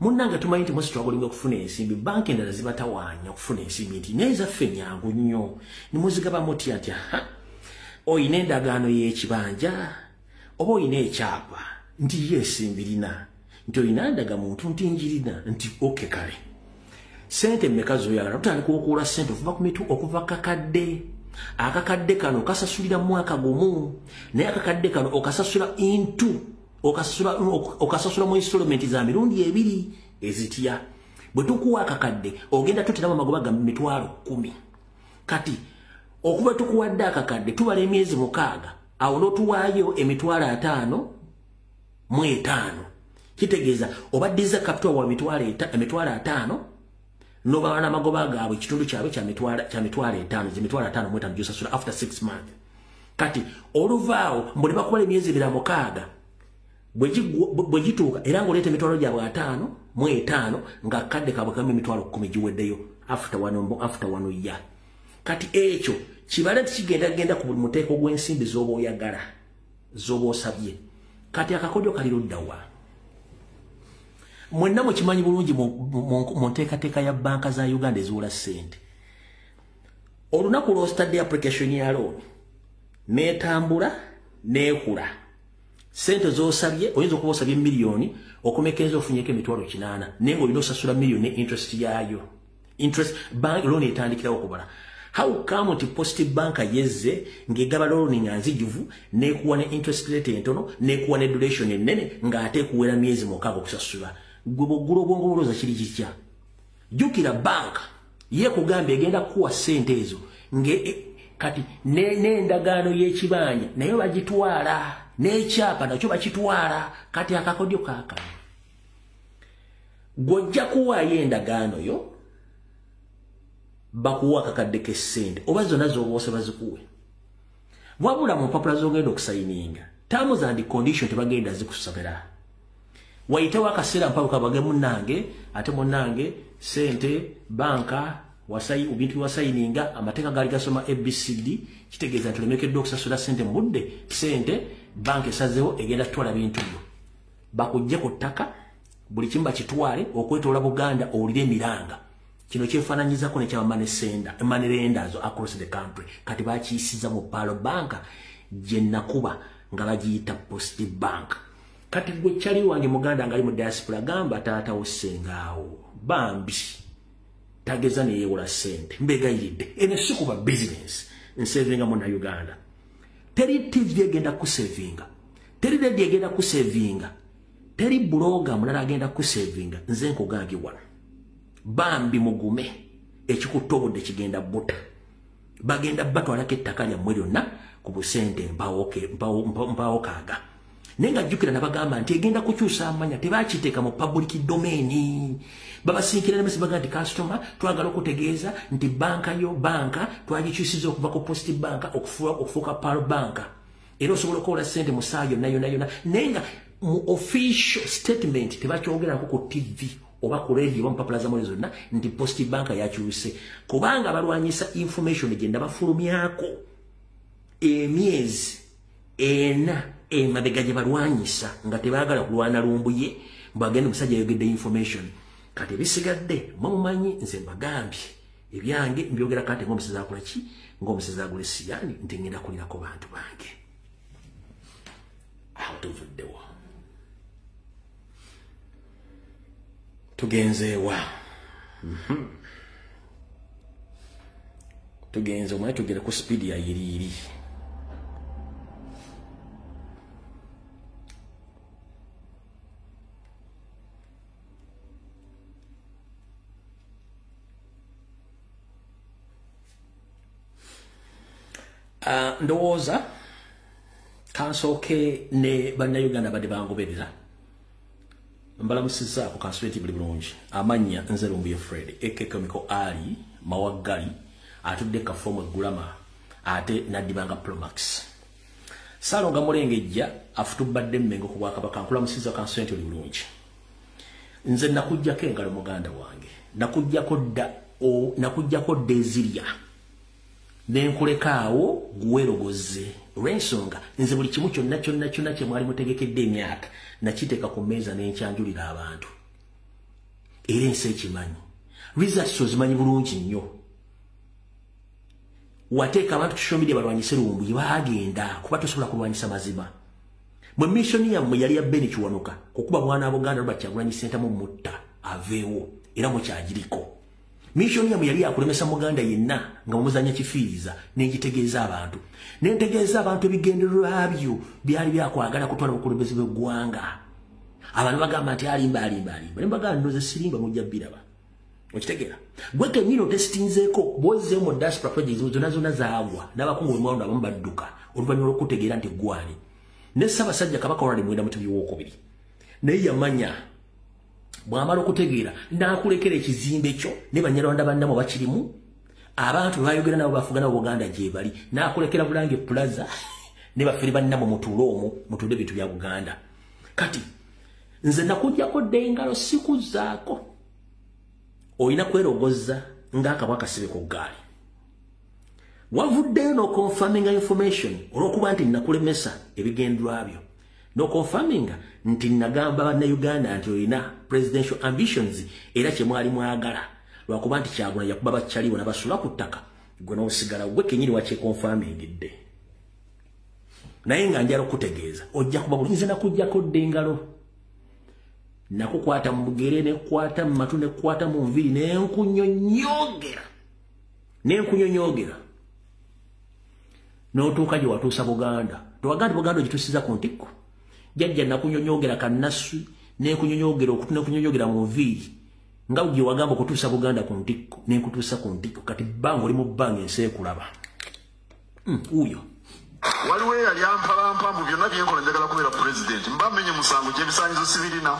munnange tumanyi nti musitwagolinga okufuna ensimbi, banka endala zibatawaanya okufuna ensimbi, nti naye zaffe nyangu nnyo. Nimuzigaba mutya? Nti ha, oyina endagaano y'ekibanja oba oyina ekyapa? Nti ye esimbirina. Nti oyina ndagamuntu? Nti njirina. Nti okay, kale sente mmeka zoyagala? Tutandika okuwula sente okuva ku mitu, okuva kakadde. Akakadde kano kasasulira mwaka gumu, naye akakadde kano okasasula into okasasula mu installment za mirundi ebiri. Ezitya? Bwe tukuwa akakadde, ogenda tuteramu amagoba ga 100,000. Kati okuba tukuwadde akakadde, tubala emyezi 6, awo n'otuwaayo 550,000. Kitegeeza obaddiza capital wa 50,000, nobaba n'amagoba gaabwe ekitundu kyabwe kya 50,000, ze 55,000 gyosasula after 6 months. Kati oluvaawo mbu ne bakubala emyezi ebira 6, bwe gituuka era ng'oleeta 550,000, nga kadde kaabwe kamu 100,000 giweddeyo after one year. Kati ekyo kibale nti kigenda genda ku buli muteeko gw'ensimbi z'oba oyagala, z'oba osabye. Kati akakodyo kali ludda wa? Mwenna mukimanyi bulungi mu nteekateeka ya banka za Uganda eziwola ssente. Olunaku lw'ositadde application ya loan n'etambula n'ekula, ssente z'osabye oyinza okuba osabye miliyoni, okomekereza ofunyeko 800,000, naye ng'olina osasula miliyoni ne interest yaayo. Interest bank loan etandikirawo okubala. How come nti Post Bank yezze ng'egaba loan nga nzijuvu, n'ekuwa ne interest rate entono, n'ekuwa ne duration ennene, ng'ate ekuwera myezi 6 okusasula? Gwe bw'oggula obwongo bulowooza kiri kitya? Jjukira banka yeekugambye egenda kukuwa ssente ezo kati n'endagaano y'ekibanja nayo bagitwala, n'ekyapa nakyo bakitwala. Kati akakodyo kaakano, gw'ojja kuwaayo endagaano yo, bakuwa akakadde k'essente oba zonna z'oba bazikuwe. Wabula mu mpapula z'ogenda okusayininga, terms and condition tebagenda zikusabira. Wayitewo akaseera mpaka kabage munnange, ate munnange ssente banka wasayi bintu wasayininga, amateeka gaali gasoma ABCD, kitegeeza nti olemekeddwa okusasula ssente mu budde, ssente banka esazeewo egenda kutwala bintu byo, bakujje ku ttaka, buli kimu bakitwale okwetoola Buganda owulire emiranga. Kino kyefaananyizako nekyaba money lenders across the country. Kati bakiyisiza mu Pearl Bank gye nakuba nga bagiyita Post Bank. Kati gwe kyali wange muganda ngali mu diaspora, gamba taata wo ssengaawo bambi tageza neyewola ssente, mbegayiridde eno si kuba business, nsevinga muna Uganda. Teri TV egenda kusevinga, teri radio egenda kusevinga, teri blogger mulala agenda kusevinga. Nze nkugambye wano, bambi mugume, ekikutta obudde kigenda buta. Bagenda batwalako ettaka lyammwe lyonna ku busente mpawo kaaga. Naye nga jjukira nabagamba nti egenda kukyusa amanya, tebakiteeka mu public domain. Babasinkira nemesi bagamba nti customer, twagala okutegeeza nti banka yo banka twagikyusiza okuva ku Post Bank okufuuka Pearl Bank, era osobola okuwola ssente mu ssaawa yonna yonna yonna. Naye nga mu official statement tebakyogerako ku TV oba ku radio oba mu mpapula zammwe zonna nti Post Bank yakyuse, kubanga balwanyisa information gye nabafulumyako emyezi 4 emabega gye balwanyisa, nga tebaagala kulwana Lumbuye mbagende omusajja ayogedde information. Kati ebisigadde mumumanyi, nze mbagambye ebyange mbyogera kati ng'omusezi akola ki, ng'omusezi agula esiyani, nti ngenda kulirako bantu bange. Awo tuvuddewo, tugenzeewa, tugenze omanyi tugere ku speed ya yiriiri. Ndowooza kansooke ne bannayuganda badde bangoberera, mbalamusizzaako, kansubire buli bulungi. Amannya nze Lumbuye Fred aka Ali Mawaggali, atudde kafomu eggulama ate n'addibanga Promax. Saalonga Mulengejja afutubadde Mmengo ku Bwakabaka, nkulamusizza, kansubire oli bulungi. Nze nakuggyako engalo muganda wange, nakuggyako dda ezirya, nenkulekaawo guwerogoze, olw'ensonga nze buli kimu kyonna kyonna kyonna kye mwali mutegekedde emyaka nakiteeka ku mmeeza n'enkyanjulira abantu, era ensi ekimanyi. Results ozimanyi bulungi nnyo. Wateeka abantu ku social media balwanyise Lumbuye, baagenda kuba tosobola kulwanyisa mazima. Mwe mission yammwe yali ya Benny Kiwanuka kukuba mwana wa Buganda Robert Kyagulanyi Ssentamu mutta aveewo, era mukyagiriko. Mission yammwe yali yakulemesa muganda yenna nga mumuzanya kifiiriza, n'engitegeeza abantu, nentegeeza abantu ebigendererwa byo byali byakwagala kutwala bukulembeze bw'eggwanga. Abantu bagamba nti alimba alimba alimba, ne mbagamba ndoze sirimba, mujja biraba. Okitegeera? Gwe kennyini otesitinzeeko bw'ozzeeyo mu diaspora projects zonna zonna zaagwa, n'abakungu b'emwalo abamu badduka oluvannyuma lw'okutegeera nti gwani. Ne Ssaabasajja Kabaka Ronald Muwenda Mutebi II naye yamanya, bw'amala okutegeera n'akulekera ekizimbe kyo ne Bannayarwanda bannammwe bakirimu, abantu bayogera nabo bafuga nabo Buganda gye bali, n'akulekera Bulange Plaza ne bafere bannammwe mutuule omwo mutunde ebintu bya Buganda. Kati nze nakuggyako dda engalo, sikuzzaako. Olina kwerogozza ng'akabwa akasibe ku ggaali. Wavuddeyo n'okonfaminga information olw'okuba nti nakulemesa ebigendererwa byo. No confirming nti nagamba bannayuganda nti olina presidential ambitions era kye mwali mwagala lwakuba nti Kyagulanyi yakuba bakyaliwo n'abasula ku ttaka gwe n'osigala gwe kennyini wakyekonfamingidde. Naye nga njala okutegeeza ojja kuba bulungi. Nze nakuggyako dda engalo, nakukwata mu bugere, nekukwata mu matu, nekukwata mu nviiri, nenkunyonyoogera n'otuuka gye watuusa Buganda. Tewagamba nti Buganda ogituusiza ku ntikko. Jjajja nakunyonyoogera kannasu, nekunyonyoogera okutu, nekunyonyoogera mu nviiri nga gye wagamba okutuusa Buganda ku ntikko, nenkutuusa ku ntikko. Kati bbanga oli mu bbanga ensi ekulaba. Wuuyo waliwo eyali ampalampa mu byonna byenkola njagala kubeera pulezidenti, mba menye musango gy'ebisaanyizo sibirina.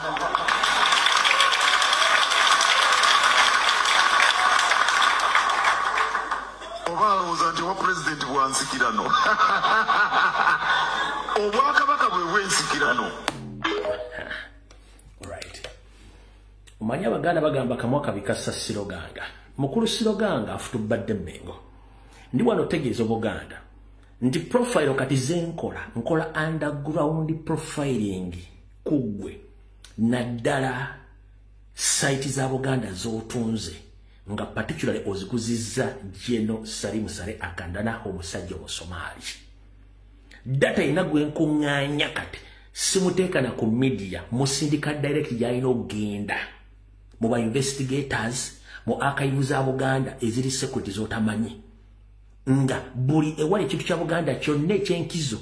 Oba alowooza nti obwa pulezidenti bwa nsikirano. Obwakabaka bwe bw'ensikirano. Right. Omanyi Abaganda bagamba kamwa kabi kassa siroganga. Mukulu Siroganga afutubadde Mmengo. Ndi wano otegeeza Obuganda nti profile kati zenkola nkola underground profiling kuggwe naddala site za Buganda z'otunze nga particularly oziguzizza Geno Salimu Sale Akandana omusajja Omusomaali. Data ina gwe nkuŋŋaanya kati simuteeka na ku media, musindika direct gy'alina okugenda mu ba investigators mu archive za Buganda eziri secret z'otamanyi, nga buli ewali ekintu kya Buganda kyonna ekyenkizo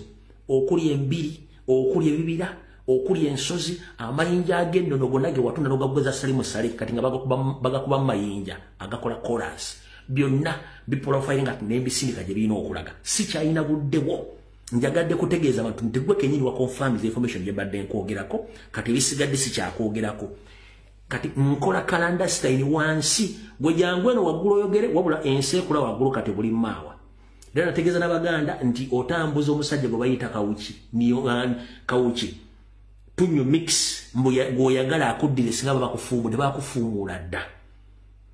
okuli embiri, okuli ebibira, okuli ensozi, amayinja ag'ennono gonna ge watunda n'ogaguza Salimu Sale kati nga bagakuba mu mayinja agakola chorus, byonna biprofiling nga n'ebisindika gye birina okulaga. Sikyalina budde bwo, njagadde kutegeeza abantu nti gwe kennyini wa confirm information gye mbadde nkwogerako, kati ebisigadde sikyakwogerako. Kati nkola clandestine wansi gwe jangu eno waggulu oyogere, wabula ensi ekula waggulu kati buli maawa. Era nategeeza n'Abaganda nti otambuza omusajja gwe bayita Kawuki, Kawuki tunyo mix gw'oyagala akuddire singa babakufuumudde bakufuumuula dda.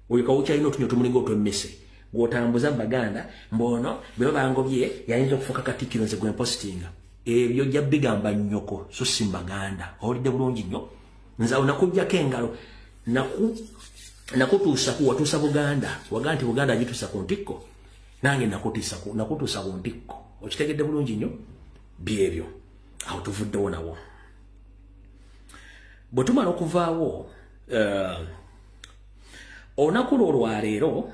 Oyo Kawuki alina otunyo tumulinga otw'emmese gw'otambuza mu Baganda mbono bwe baba bangobye yayinza okufuuka Katikkiro nze gwe mpositinga. Ebyo ojja bigamba nnyoko so si mu Baganda. Owulidde bulungi nnyo. Nze awo nakuggyako engalo, nakutuusa ku watuusa Buganda, waga nti Buganda agituusa ku ntikko, nange nakutuusa ku ntikko. Okitegedde bulungi nnyo byebyo. Awo tuvuddewo nawo. Bwe tumala okuvaawo olunaku lwo olwaleero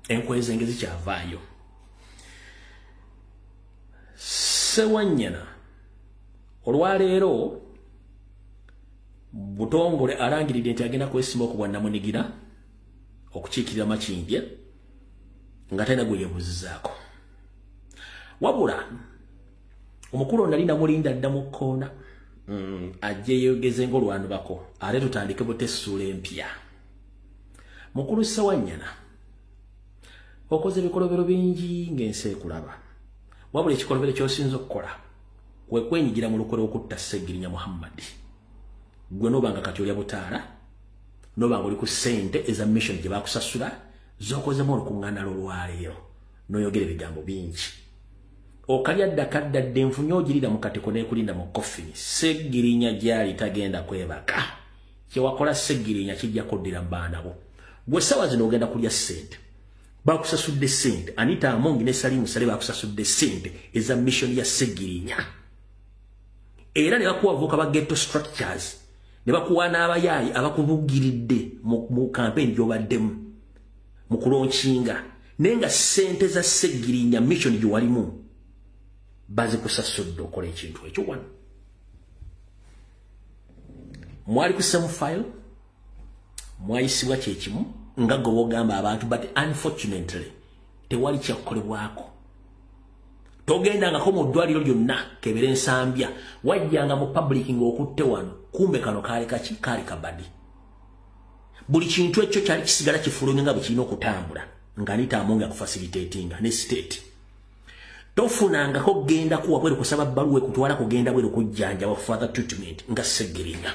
enkwezenge zikyavaayo. Ssewanyana olwaleero Butongole alangiridde nti agenda kwesimba ku bwannamunigira okukiikirira Makindye nga talina gwe yeebuuzizaako. Wabula omukulu ono nali namulinda dda mu kkoona ajje yeeyogeze ng'olwanubako ate tutandike buta essuula empya. Mukulu Ssewanyana okoze ebikolobero bingi ng'ensi ekulaba, wabula ekikolobero ky'osinza okukola kwe kwenyigira mu lukwe lw'okutta Ssegirinya Muhammad. Gwe n'obanga kati olya butaala, n'obanga oli ku ssente eza mission gye bakusasula z'okozemu olukuŋŋaana lw'olwaleero n'oyogera ebigambo bingi. Okalya dda kadda dda enfunye ogirira mu katiko n'ekulinda mu coffin. Ssegirinya gy'ali tagenda kwebaka. Kye wakola Ssegirinya kijja kuddira mu baana bo. Gwe essaawa zino ogenda kulya ssente. Bakusasudde ssente. Anita Among ne Salimu Sale bakusasudde ssente eza mission ya Ssegirinya. Era ne bakuwa voka ba ghetto structures, ne bakuwa n'abayaayi abakubugiridde mu campaign gy'obaddemu mu kulonkinga, naye nga ssente za Ssegirinya mission gye walimu bazikusasudde okola ekintu ekyo. Wano mwali ku same file, mwayisibwa kyekimu nga gwe wogamba abantu, but unfortunately tewali kyakukolebwako. Togendangako mu ddwaliro lyonna kebera ensambya, wajjanga mu public ng'okutte wano, kumbe kano kaali kaki, kaali kabadi. Buli kintu ekyo kyali kisigala kifulumye nga bwe kirina okutambula nga Anita Among akufacilitatinga ne state. Tofunangako kugenda kuwa bweru kusaba bbaluwa ekutwala kugenda bweru kujjanjaba further treatment nga Ssegirinya.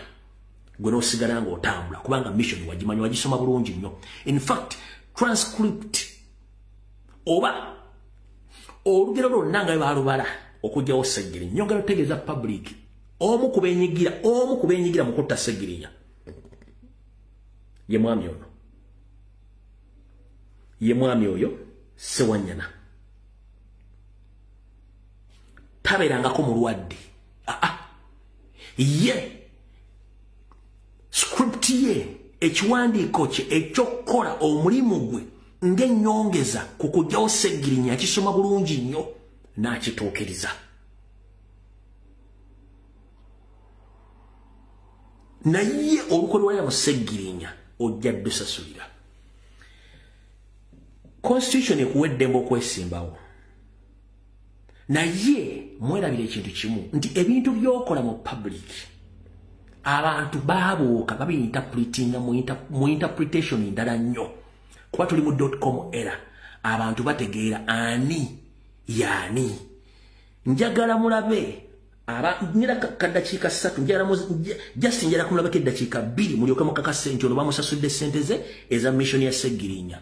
Gwe n'osigala ng'otambula kubanga mission wagimanyi, wagisoma bulungi nnyo. In fact transcript oba olugero lwonna nga bwe baalubala okujjawo Ssegirinya. Nyongera otegeeza public omu kubenyigira mu kutta Ssegirinya ye mwami ono, ye mwami oyo Ssewanyana. Tabeerangako mulwadde. Ye script ye, ekiwandiiko kye eky'okukola omulimu gwe ng'ennyongeza ku kuggyawo Ssegirinya akisoma bulungi nnyo n'akituukiriza. Naye olukwe lwalya mu Ssegirinya ojja ddusasulira. Constitution ekuwa eddembe okwesimbawo, naye mwerabira ekintu kimu nti ebintu by'okola mu public abantu babuuka babiinterpretinga mu interpretation ndala nnyo. Kuba tuli mu .com era abantu bategeera ani yaani. Njagala mulabe nyira kaddakiika 3, just njagala kumulabeko eddakiika 2 mulyoke mukakase nti ono bamusasudde ssente ze eza mission ya Ssegirinya.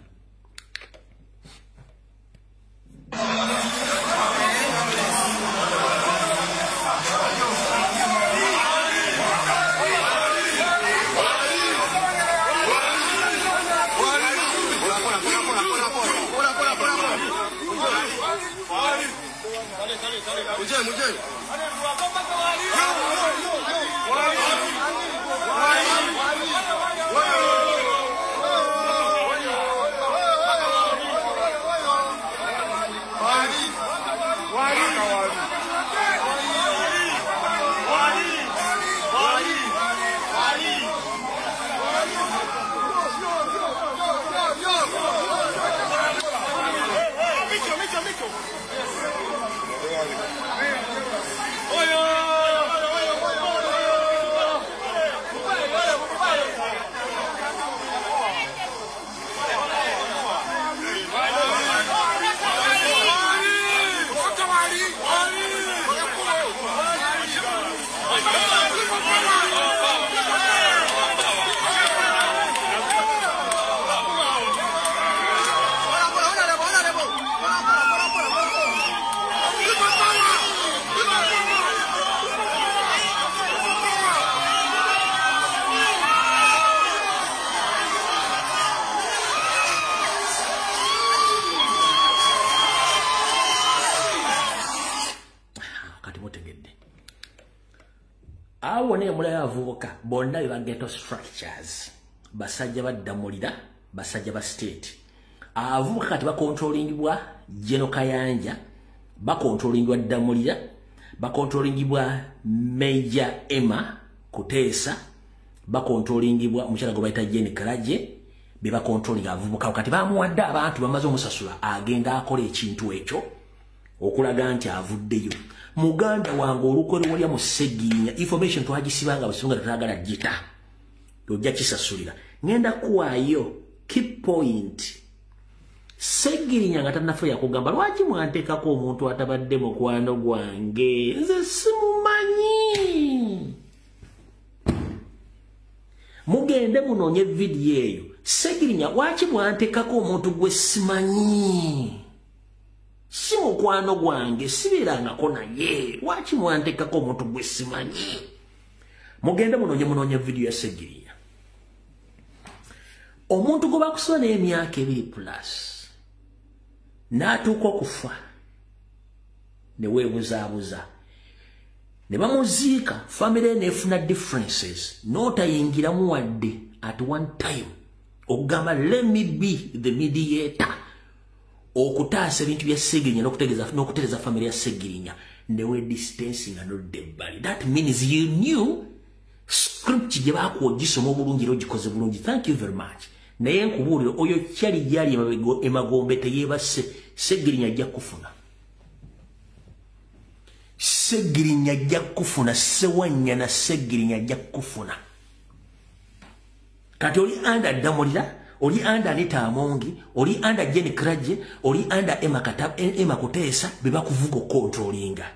Awo ne mulala avubuka bonna be ba ghetto structures, basajja baddamulira, basajja ba state. Abavubuka kati bakontrolingibwa General Kayanja, bakontrolingibwa Ddamulira, bakontrolingibwa Major Emma Kuteesa, bakontrolingibwa omukyala gwe bayita Jane Karaje, be bakontrolinga abavubuka. Kati bamuwadde abantu bamaze omusasula, agenda akola ekintu ekyo okulaga nti avuddeyo. Muganda wange olukwe lwalya mu Ssegirinya, information twagisibanga abasunga tetwagala gita, ojja kisasulira. Ngenda kuwaayo key point. Ssegirinya nga tannafa yakugamba lwaki mwanteekako omuntu atabadde mukwano gwange, nze simumanyi. Mugende munoonye vidiyo eyo. Ssegirinya lwaki mwanteekako omuntu gwe simanyi, si mukwano gwange, sibeerangako naye, lwaki mwanteekako omuntu gwe simanyi? Mugende munoonye vidiyo ya Ssegirinya. Omuntu gwe bakusiba n'emyaka 2 plus n'atuuka okufa ne weebuzaabuza ne bamuziika, famire n'efuna differences, n'otayingiramu wadde at one time okugamba let me be the mediator okutaasa ebintu bya Ssegirinya n'okutereeza famire ya Ssegirinya, ne we distance nga nodda ebbali. That means you knew script gye baakuwa ogisoma obulungi era ogikoze bulungi. Thank you very much. Naye nkubuulira oyo kyali gyali emagombe teyeebase. Ssegirinya ajja kufuna, Ssegirinya ajja kufuna, Ssewanyana Ssegirinya ajja kufuna. Kati oli anda Ddamulira, oli anda Anita Amongi, oli anda Jane Kraje, oli anda Emma Kuteesa, be bakuvuga okontrolinga.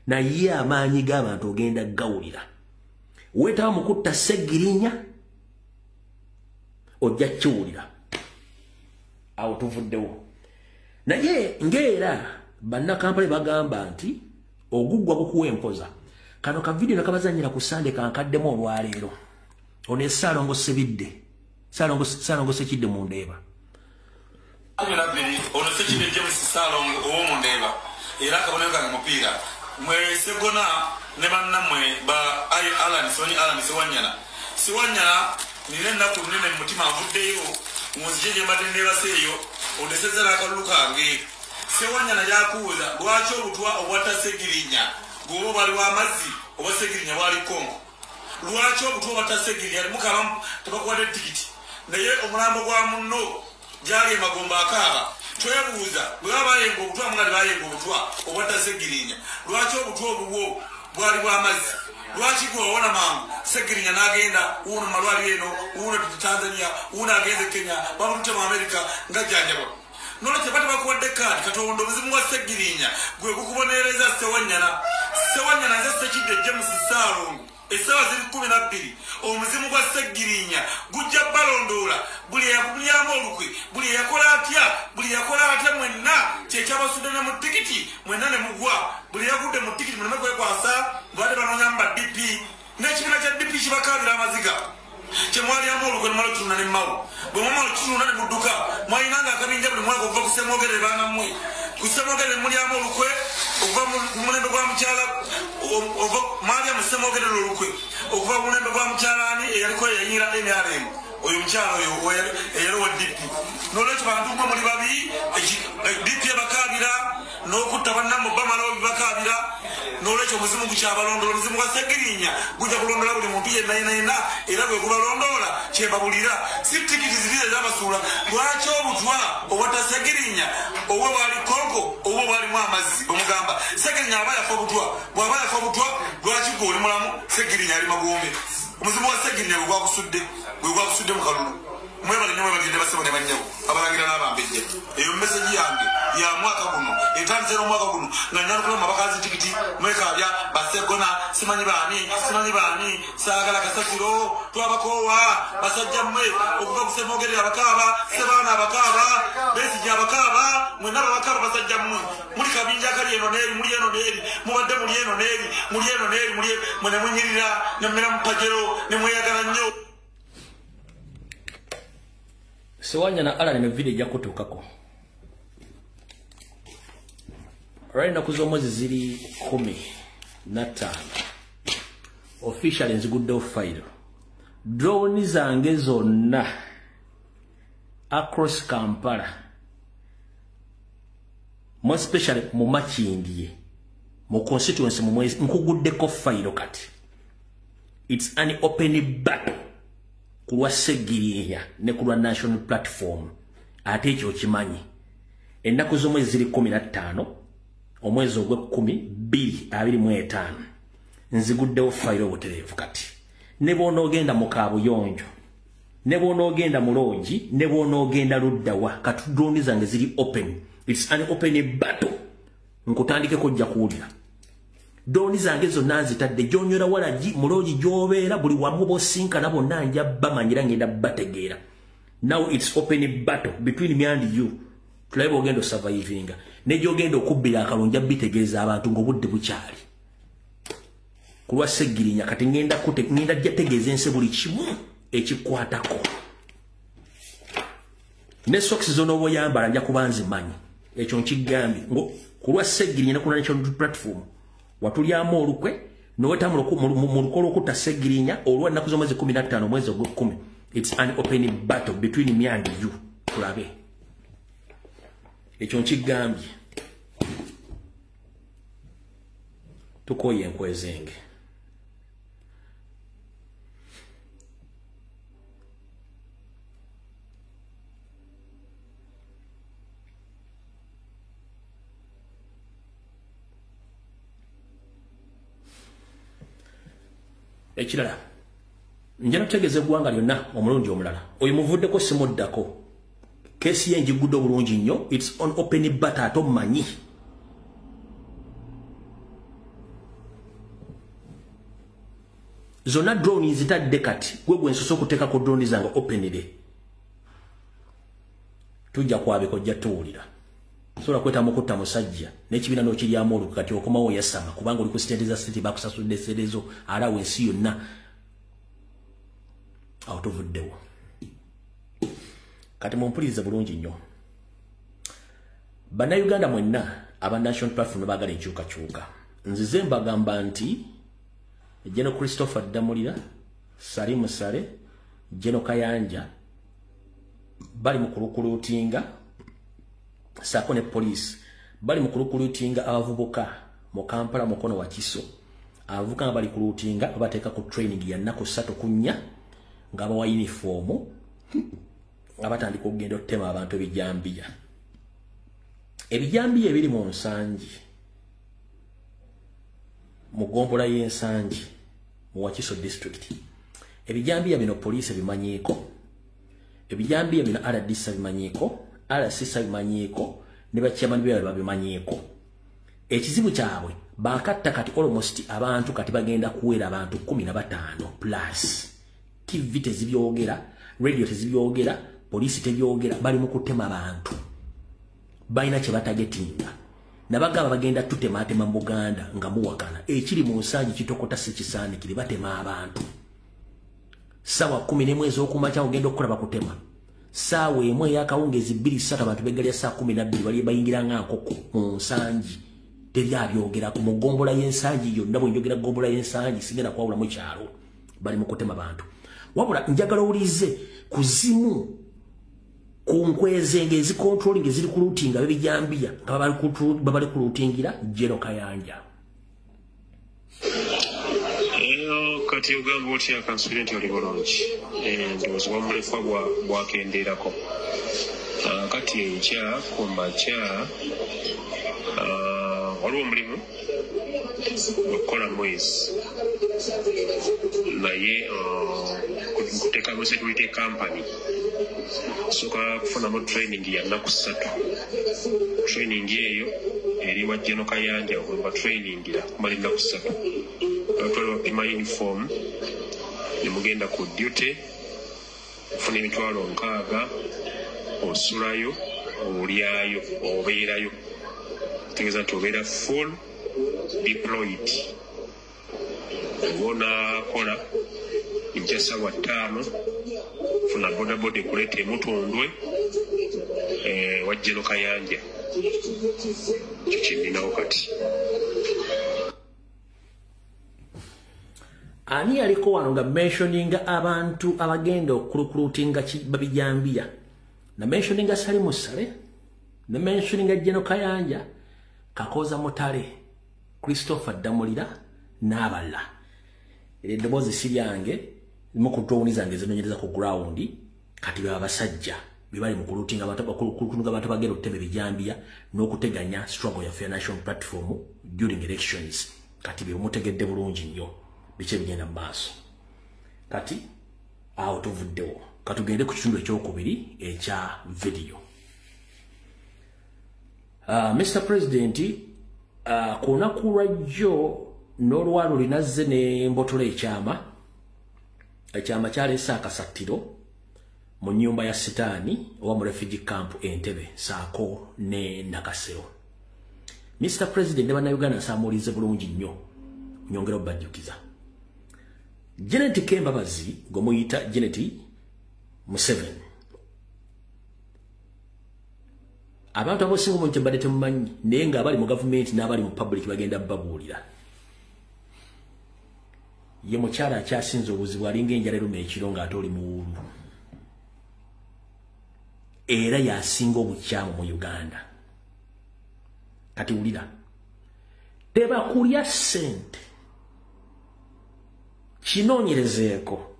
Naye amaanyi g'abantu ogenda gawulira. Weetaba mu kutta Ssegirinya ojja kiwulira. Awo tuvuddewo. Naye ng'era bannakampala bagamba nti Oguggwa gukuwa empoza. Kano ka video nakabazanyira ku Sunday kankaddemu olwaleero. Ono ye Ssaalongo Sebidde. Ssaalongo Sekidde mu Ndeeba. 12 ono Sekidde James Ssaalongo ow'omu Ndeeba. Era akabonero kange mupiira. Mwe Ssegona ne bannammwe ba Alan Soni Alan Sewanyana. Sewanyana nina ennaku nnene mu mutima nvuddeyo mu nzije gye mbadde neebase eyo ondesezza n'akalulu kange. Sewanyana yakubuuza lwaki obutwa obwatta Ssegirinya gwoba obwali w'amazzi oba Ssegirinya bwali Kongo. Lwaki obutwa obwatta Ssegirinya mukaba tebakuwadde tikiti naye omulambo gwa munno gyali emagombe akaaba. Twebuuza bwe baba bayenga obutwa munga tebayenga obutwa obwatta Ssegirinya lwaki obutwa obubwo bwali bw'amazzi? Lwaki gwe wawona mangu Ssegirinya n'agenda wuuno mu malwaliro eno, wuuno Tanzania, wuuno agenze Kenya, bamututte mu Amerika nga jjanjabwa. Nolwekyo bate bakuwadde kaadi. Katonda obuzibu bwa Ssegirinya gwe gukubonereza Ssewanyana. Ssewanyana nze Sekidde James Ssaalongo. Essaawa ziri 12 omuzimu gwa Ssegirinya gujja balondoola buli eyakulyamu olukwe, buli eyakola atya, buli eyakola atya mwenna kyekyabasudde ne mu tikiti mwenna ne mugwa. Buli eyagudde mu tikiti muleme kwekwasa mbadde banoonyamu ba DP n'ekibiina kya DP kibakaabira amaziga. Kyemwalyamu olukwe ne mumala okutunda ne mmawo. Bwe mumala okutunda ne mudduka mwalinanga akabinja buli mwaka okuva ku Ssemwogerere baanammwe. Ku Ssemwogerere mulyamu olukwe okuva ku mulembe gwa mukyala mwalya mu Ssemwogerere olukwe okuva ku mulembe gwa mukyala ani eyaliko eyayingira NRM oyo mukyala oyo eyali owa DP. N'olwekyo bantu mmwe muli babi, DP ebakaabira n'okutta bannammwe bamalawo bibakaabira. N'olwekyo omuzimu gukyabalondoola, omuzimu gwa Ssegirinya gujja kulondoola buli muntu yenna yenna yenna era gwe gubalondoola kyembabulira. Si tikiti ziri ezabasuula. Lwaki obutwa obwatta Ssegirinya obwo bwali Kongo obwo bwalimu amazzi? Bwe mugamba Ssegirinya aba yafa obutwa, bw'aba yafa obutwa lwaki gwe oli mulamu Ssegirinya ali magombe? Omuzimu gwa Ssegirinya gwe gwakusudde mu kalulu. Mwebale nnyo mwebagende bassebo ne bannyabo abalangira n'abambejja. Eyo meseji yange ya mwaka guno etandise n'omwaka guno nga nnyanukula mu mabaka z'tikiti mwekaabya Bassegona simanyi baani simanyi baani saagala kasasiro twabakoowa basajja mmwe okuva ku Ssemwogerere abakaaba Ssebaana abakaaba Besigye abakaaba mwenna abakaaba basajja mmwe muli kabinja akali eno n'eri muli eno n'eri mubadde muli eno n'eri muli eno n'eri muli mwe ne munyirira ne mumera mu pajero ne mweyagala nnyo. Sewanyana Alan ne video ejja kutuukako. Olwali ennaku z'omwezi ziri 15. Officially nziguddewo fayiro. Drone zange zonna across Kampala, more especially mu Makindye, mu constituency mu mwezi nkuguddeko fayiro kati. It's an open battle ku lwa Ssegirinya ne ku lwa National Platform. Ate ekyo okimanyi. Ennaku z'omwezi ziri 15 omwezi ogw'ekkumi 2025 nziguddewo fayiro obutereevu kati. Ne bw'onoogenda mu Kaabuyonjo, ne bw'onoogenda mu loogi, ne bw'onoogenda luddawa, kati drone zange ziri open. It's an open battle. Nkutandikeko ojja kuwulira. Drone zange zonna nzitadde gy'onywera walagi mu loogi gy'obeera buli wamu b'osinkana bonna nja bamanyira ngenda bategeera. Now it's open battle between me and you. Tulabe bw'ogenda osurvivinga ne gy'ogenda okubbira akalulu nja bitegeeza abantu ng'obudde bukyali. Ku lwa Ssegirinya kati ngenda jja tegeeza ensi buli kimu ekikwatako. Ne socks z'onooba oyambala nja kuba nzimanyi. Ekyo nkigambye ku lwa Ssegirinya ne ku National Platform watulyamu olukwe n'oweta mu luko lw'okutta Ssegirinya olwa nnaku z'omwezi 15 omwezi ogw'ekkumi. It's an open battle between me and you. Tulabe. Ekyo nkigambye. Tukooye enkwezenge. Ekirala njala kutegeeza eggwanga lyonna omulundi omulala oyo muvuddeko simuddako kesi ye njigudde obulungi nnyo. It's on open battle ate omumanyi. Zonna drone nzitadde kati gwe gwe nsoose okuteekako drone zange openly. Tujja kwabika ojja tuwulira. Sobola kweta mu kutta musajja n'ekibiina n'okiryamu olukwe, kati okomawo yasama kubanga oli ku sente za state, bakusasudde sente zo alawo ensi yonna. Awo tuvuddewo. Kati mumpulirize bulungi nnyo, Bannayuganda mwenna aba National Platform baagala enkyukakyuka. Nzize mbagamba nti General Christopher Ddamulira, Salim Saleh, General Kayanja bali mu kurecruitinga, saako ne poliisi bali mu kurecruitinga abavubuka mu Kampala, Mukono, Wakiso. Abavubuka nga bali kurecruitinga, babateeka ku training ya nnaku 3 ku 4, nga bawa uniform, nga batandika okugenda okutema abantu ebijambiya. Ebijambiya ebiri mu Nsangi, mu ggombolola y'Ensangi mu Wakiso District. Ebijambiya bino poliisi ebimanyiiko, ebijambiya bino RDC bimanyiiko, RCC bimanyiiko, ne bachairman byabwe babimanyiiko. Ekizibu kyabwe bakatta kati almost abantu kati bagenda kuwera abantu 15 plus. TV tezibyogera, radio tezibyogera, poliisi tebyogera, bali mu kutema abantu. Balina kye batargetinga. Nabagamba bagenda tutematema mu Buganda nga muwakana. Ekiri mu Nsangi kitokota si kisaanikire, batema abantu. Ssaawa 11 ez'okumakya ogenda okukola bakutema. Ssaawa 1 ey'akawungeezi 2 3 abantu beggalya ssaawa 12 bali bayingira nga nkoko mu Nsangi. Tebyabyogera ku mugombola y'Ensangi yonna. Bwe njogera gombola y'Ensangi sigenda kwawula mu kyalo, bali mu kutema bantu. Wabula njagala owulize ku zimu ku nkwezenge ezicontrolling eziri ku lootinga bebijambiya nga babali kulootingira General Kayanja. Kati ogamba otya? Kansubire nti oli bulungi. Ndowooza bwamulekwa bwakendeerako. Kati enkya ku makya waliwo omulimu gwekukola mwezi, naye nkuteekamu security company. Sooka kufunamu training ya nnaku 3. Training eyo eri wa General Kayanja, weba trainingira kumala ennaku 3. Batwala bapima uniform, ne mugenda ku duty, ofuna 60,000, osulayo, olyayo, obeerayo, tegeeza nti obeera full deployed. Oba onaakola enkya ssaawa 5, funa bodaboda ekuleeta emutundwe wa General Kayanja. Ekyo kyenninawo kati. Ani yaliko wano nga mentioninga abantu abagenda okurecruitinga babijambiya? Na mentioninga Salim Saleh, na mentioninga General Kayanja, Kakoza Mutale, Christopher Ddamulira n'abalala. Eddoboozi si lyange, zimu ku drone zange zinoonyereza ku ground. Kati baba basajja be bali mu kulootinga abantu, bakulootinga abantu bagenda okutema ebijambiya n'okuteganya struggle ya National Platform during elections. Kati be mutegedde bulungi nnyo biki ebigenda mu maaso. Kati awo tuvuddewo, katugende ku kitundu ekyokubiri ekya video. Mr President, ku lunaku lwajjo n'olwalo linazze ne mbotola ekyama. Ekyama kyaleese akasattiro mu nnyumba ya Sitaani oba mu refugee camp Entebbe saako ne Nakasero. Mr President ne Bannayuganda, nsaamuulize bulungi nnyo, nyongera obbajjukiza. Janet Kembabazi gwe muyita Janet Museveni, abantu abasinga obungi tebadde temumanyi, naye ng'abali mu gavumenti n'abali mu public bagenda babuulira. Ye mukyala akyasinze obuzibu, alinga enjala eruma ekiro ng'ate oli muwulu, era yasinga obukyamu mu Uganda. Kati wulira, tebakulya ssente, kinoonyerezeeko.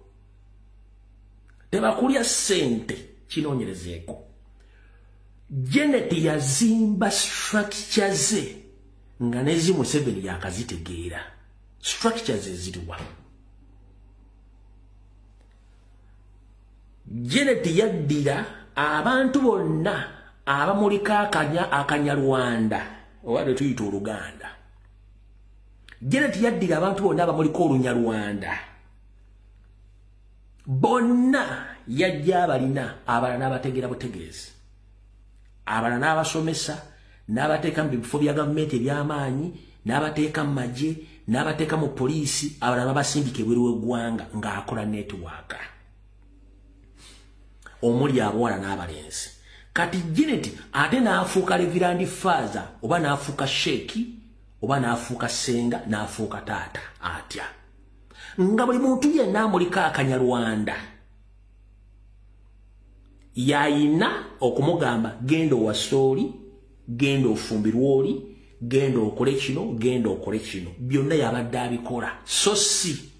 Tebakulya ssente, kinoonyerezeeko. Janet yazimba structure ze nga nezi Museveni yakazitegeera. Structures eziriwa? Janet yaddira abantu bonna abamulika akanya akanyarwanda oba lwe tuyita Oluganda. Janet yaddira abantu bonna abamuliko Olunyarwanda bonna, yajja abalina, abalala n'abategeera butegeezi, abalala n'abasomesa n'abateeka mu bifo bya gavumenti eby'amaanyi, n'abateeka mu magye, n'abateeka mu poliisi, abalala babasindika ebweru w'eggwanga ng'akola network omuli abawala n'abalenzi. Kati Janet ate n'afuuka Reverend Father, oba n'afuuka sheeki, oba n'afuuka senga, n'afuuka taata. Atya nga buli muntu yenna amuliko akanyarwanda yayina okumugamba genda owase oli, genda ofumbirwe oli, genda okole kino, genda okole kino, byonna yabadde abikola. So si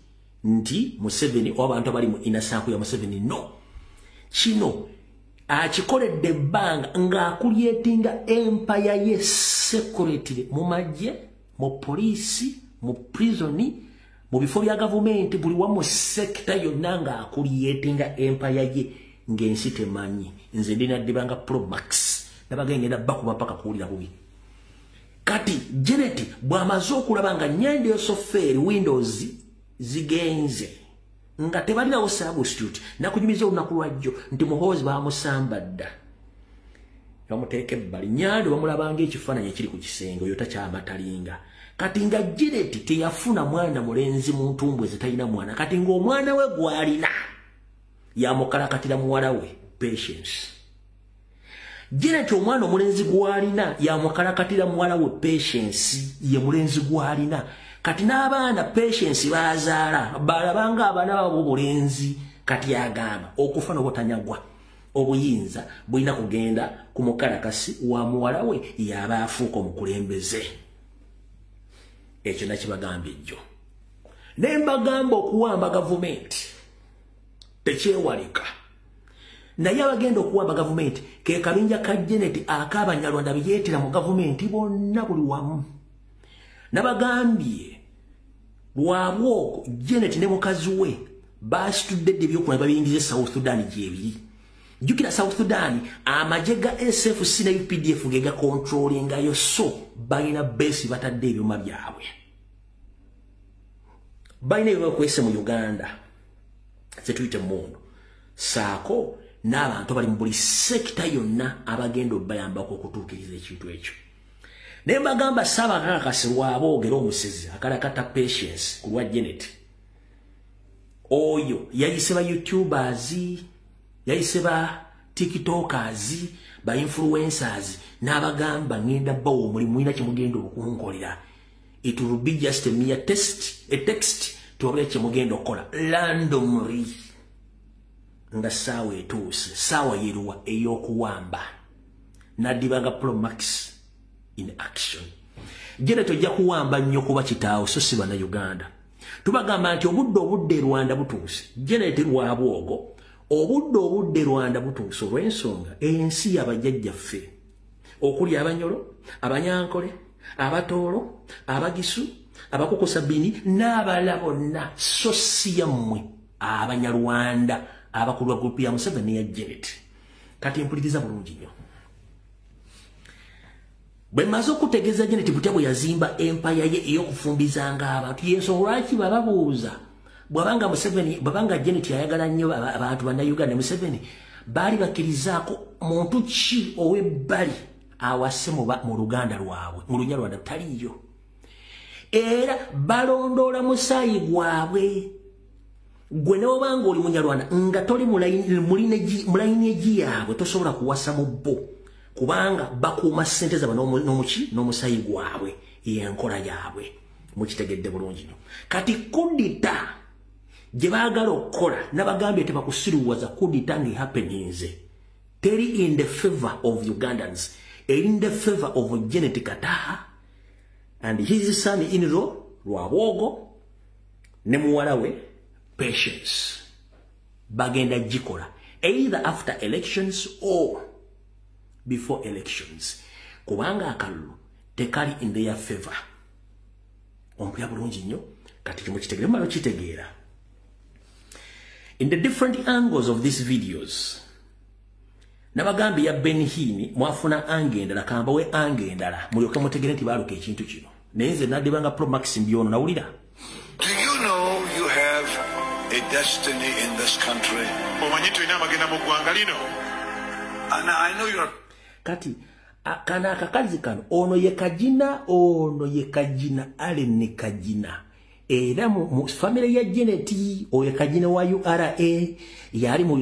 nti Museveni oba abantu abali mu inner circle ya Museveni, no, kino akikoledde ebbanga ng'acreatinga empire ye secretly mu magye, mu poliisi, mu prisoni, mu bifo bya gavumenti, buli wamu, sector yonna, ng'acreatinga empire ye ng'ensi temanyi. Nze ndina ddibanga Promax, nabagenda bakuba paka kuwulira bubi. Kati Janet bw'amaze okulaba nga Nyende Yosoferi windows zigenze nga tebalinawo substitute, nakunyumiza olunaku lwajjo nti Muhoozi bamusamba dda, bamuteeka ebbali. Nyando bamulabanga ekifaananyi ekiri ku kisenge, oyo takyamatalinga. Kati nga Janet teyafuna mwana mulenzi mu ntumbwe ze, talina mwana. Kati ng'omwana we gw'alina yamukalakatira muwala we Patience. Janet omwana omulenzi gw'alina yamukalakatira muwala we Patience, ye mulenzi gw'alina. Kati n'abaana Patience bazaala balabanga abaana baabo obulenzi. Kati agamba okufa n'obutanyagwa obuyinza bulina kugenda ku mukalakasi wa muwala we, yaba afuuka omukulembeze. Ekyo nakibagamba ejjo, ne mbagamba okuwamba gavumenti tekyewalika, naye abagenda okuwamba gavumenti ke kabinja ka Janet ak'Abanyarwanda beyeetera mu gavumenti bonna buli wamu. Nabagambye lwabwoko Janet ne mukazi we basitudde dde ebyokulaba babiyingiza South Sudan gyebiri. Jjukira South Sudan amagye ga SFC ne UPDF ge gacontrollingayo, so balina base, batadde ebyuma byabwe, balina ebyebakwese mu Uganda zetuyita emundu, saako n'abantu abali mu buli sector yonna abagenda obbayambako okutuukiriza ekintu ekyo. Naye mbagamba Saabakakasi lwaboogera omusezi akalakata Patience ku lwa Janet oyo yayise ba YouTubers, yayise ba TikTokers, ba influencers, n'abagamba ngenda bawa omulimu, mulina kyemugenda okunkolera. It will be just a mere test, a text, tubabule kyemugenda okukola randomly nga saawa etuuse. Saawa yeruwa ey'okuwamba? Naddibanga Promax in action. Janet ojja kuwamba nnyo kuba kitaawo, so si Bannayuganda. Tubagamba nti obudde e Rwanda butuuse. Janet Rwabwogo, obudde Rwanda butuuse olw'ensonga ensi y'abajjajjaffe okuli Abanyolo, Abanyankole, Abatoolo, Abagisu, Abakukusa Bini n'abalala bonna, so si yammwe Abanyarwanda abakulu ba group ya Museveni ya Janet. Kati mpuliriza bulungi nnyo. Bwe maze okutegeeza Janet butya bwe yazimba empire ye ey'okufumbizanga abantu, yensonga lwaki bababuuza bw'abanga Museveni, bw'abanga Janet ayagala nnyo abantu Bannayuganda, Museveni baali bakkirizaako muntu ki ow'ebbali awase mu luganda lwabwe, mu Lunyarwanda? Taliiyo. Era balondoola musaayi gwabwe. Gwe ne obanga oli Munyarwanda nga toli mu lineage yaabwe, tosobola kuwasa mu bo, kubanga bakuuma ssente zaabwe n'omuki n'omusaayi gwabwe, yenkola yaabwe. Mukitegedde bulungi nnyo. Kati kudita gye baagala okukola, nabagambye tebakusiruwaza. Kudita nga ehappeninze teri in the favor of Ugandans, eri in the favor of Janet Kataha and his son in law Rwabwogo ne muwala we Patience. Bagenda gikola either after elections or before elections, kubanga akalulu tekali in their favor. Ompya bulungi nnyo. Kati kimukitegeere, mumala okitegeera in the different angles of these videos. Nabagambye ya Benhini mwafuna angle endala, kambawe angle endala mulyoke mutegere nti baaluka ekintu kino. Naye nze naddibanga Promax mbyono nawulira. Do you know you have a destiny in this country? Omanyi tulina amagenda mu ggwanga lino? And I know you're Kati Kana akakazi kano ono ye Kajina Allen Kajina era mu family ya Janet oyo Kajina wa URA yali mu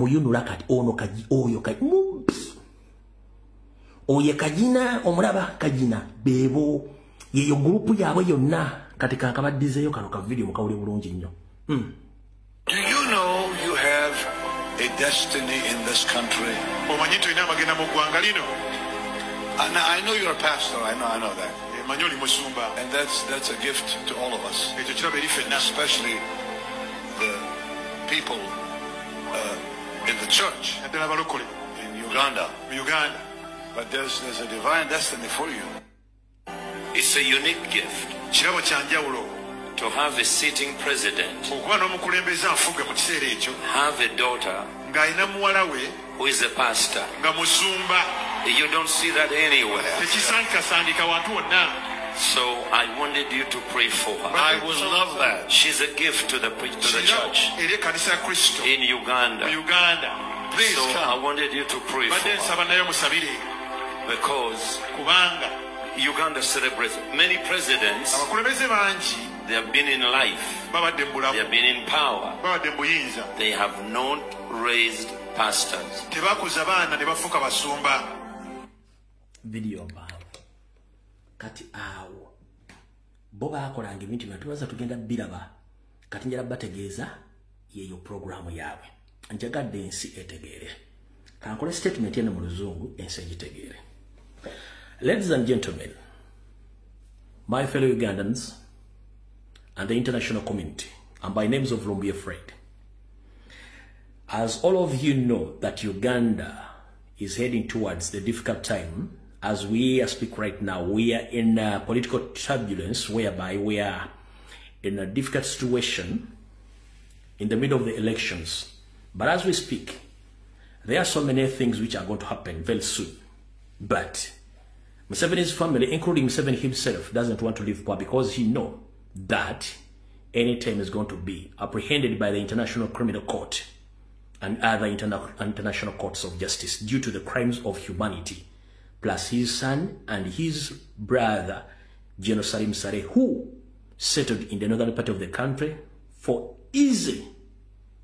yunula kati ono kaji oyo kaji mubbi oyo Kajina omulaba Kajina bebo yeyo group yaabwe yonna kati kankabaddizeeyo kano ka video mukawule bulungi nnyo. Do you know you have a destiny in this country? And I know you're a pastor. I know that. And that's a gift to all of us, especially the people in the church in Uganda. But there's a divine destiny for you. It's a unique gift to have a sitting president, have a daughter who is a pastor. You don't see that anywhere. So I wanted you to pray for her. I would love that. She's a gift to the church in Uganda. Please so come. I wanted you to pray for her because Uganda celebrates many presidents. They have been in life, they have been in power, they have not raised pastors. Video mpanvu. Kati awo bo baakolanga ebintu byonna tubaza tugenda biraba. Kati njala bategeeza yeyo programu yaabwe. Njagadde ensi etegeere. Kankole statement eno mu Luzungu ensi egitegeere. Ladies and gentlemen, my fellow Ugandans and the international community, and by names of Lumbuye Fred, as all of you know that Uganda is heading towards the difficult time. As we speak right now, we are in a political turbulence whereby we are in a difficult situation in the middle of the elections. But as we speak, there are so many things which are going to happen very soon. But Museveni's family, including Museveni himself, doesn't want to leave power because he knows that any time is going to be apprehended by the International Criminal Court and other international courts of justice due to the crimes of humanity, plus his son and his brother, General Salim Saleh, who settled in the northern part of the country for easy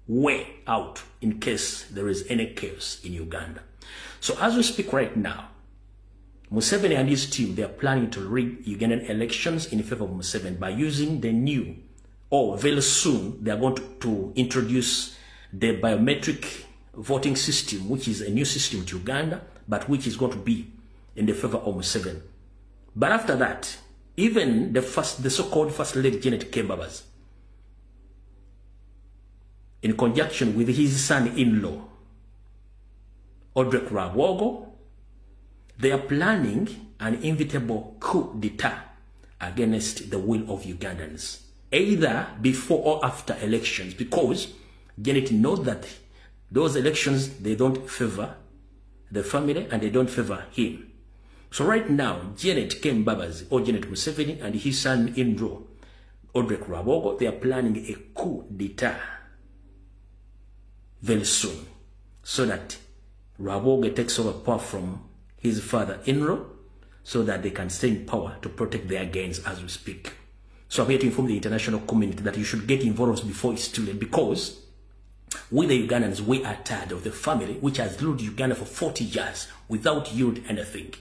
way out in case there is any chaos in Uganda. So as we speak right now, Museveni and his team, they are planning to rig Ugandan elections in favor of Museveni by using the new, or very soon, they are going to introduce the biometric voting system, which is a new system to Uganda, but which is going to be in the favor of Museveni. But after that, even the so-called First Lady Janet Kembabazi, in conjunction with his son-in-law, Odrek Rwabwogo, they are planning an inevitable coup d'etat against the will of Ugandans, either before or after elections, because Janet knows that those elections, they don't favor the family and they don't favor him. So right now, Janet Kembabazi or Janet Museveni and his son-in-law, Odrek Rwabwogo, they are planning a coup d'etat very soon, so that Rwabwogo takes over power from his father-in-law, so that they can stay in power to protect their gains as we speak. So I'm here to inform the international community that you should get involved before it's too late, because we the Ugandans, we are tired of the family which has ruled Uganda for 40 years without yield anything.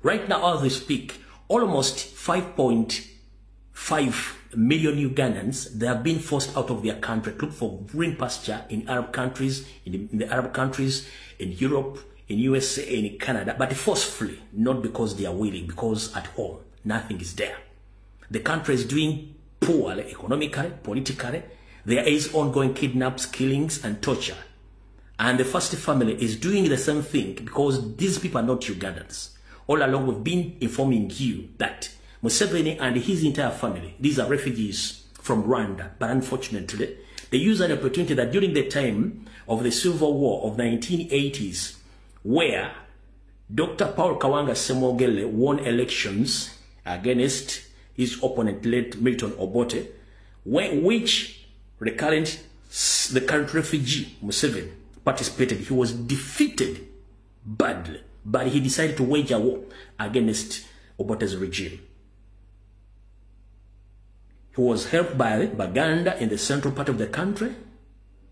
Right now, as we speak, almost 5.5 million Ugandans, they have been forced out of their country to look for green pasture in Arab countries, in the Arab countries, in Europe, in USA, in Canada, but forcefully, not because they are willing, because at home, nothing is there. The country is doing poorly, economically, politically. There is ongoing kidnaps, killings, and torture. And the first family is doing the same thing because these people are not Ugandans. All along, we've been informing you that Museveni and his entire family, these are refugees from Rwanda, but unfortunately, they use an opportunity that during the time of the Civil War of 1980s, where Dr. Paul Kawanga Ssemogerere won elections against his opponent, late Milton Obote, which the current refugee, Museveni, participated. He was defeated badly. But he decided to wage a war against Obote's regime. He was helped by Baganda in the central part of the country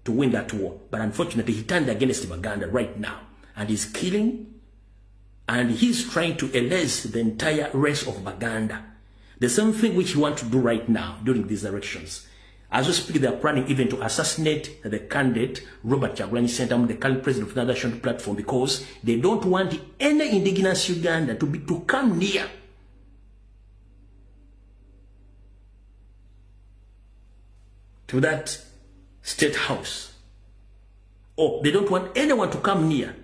to win that war. But unfortunately, he turned against Baganda right now. And he's killing, and he's trying to erase the entire race of Baganda. The same thing which he wants to do right now during these elections. As we speak, they are planning even to assassinate the candidate, Robert Kyagulanyi Ssentamu, the current president of the National Platform, because they don't want any indigenous Uganda to come near to that state house. Or they don't want anyone to come near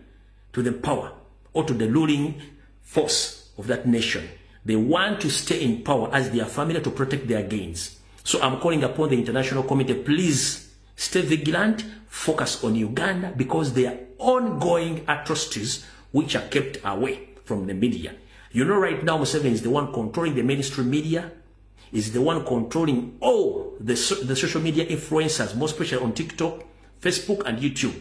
to the power or to the ruling force of that nation. They want to stay in power as their family to protect their gains. So I'm calling upon the international community, please stay vigilant, focus on Uganda, because there are ongoing atrocities which are kept away from the media. You know, right now, Museveni is the one controlling the mainstream media, is the one controlling all the social media influencers, most especially on TikTok, Facebook, and YouTube.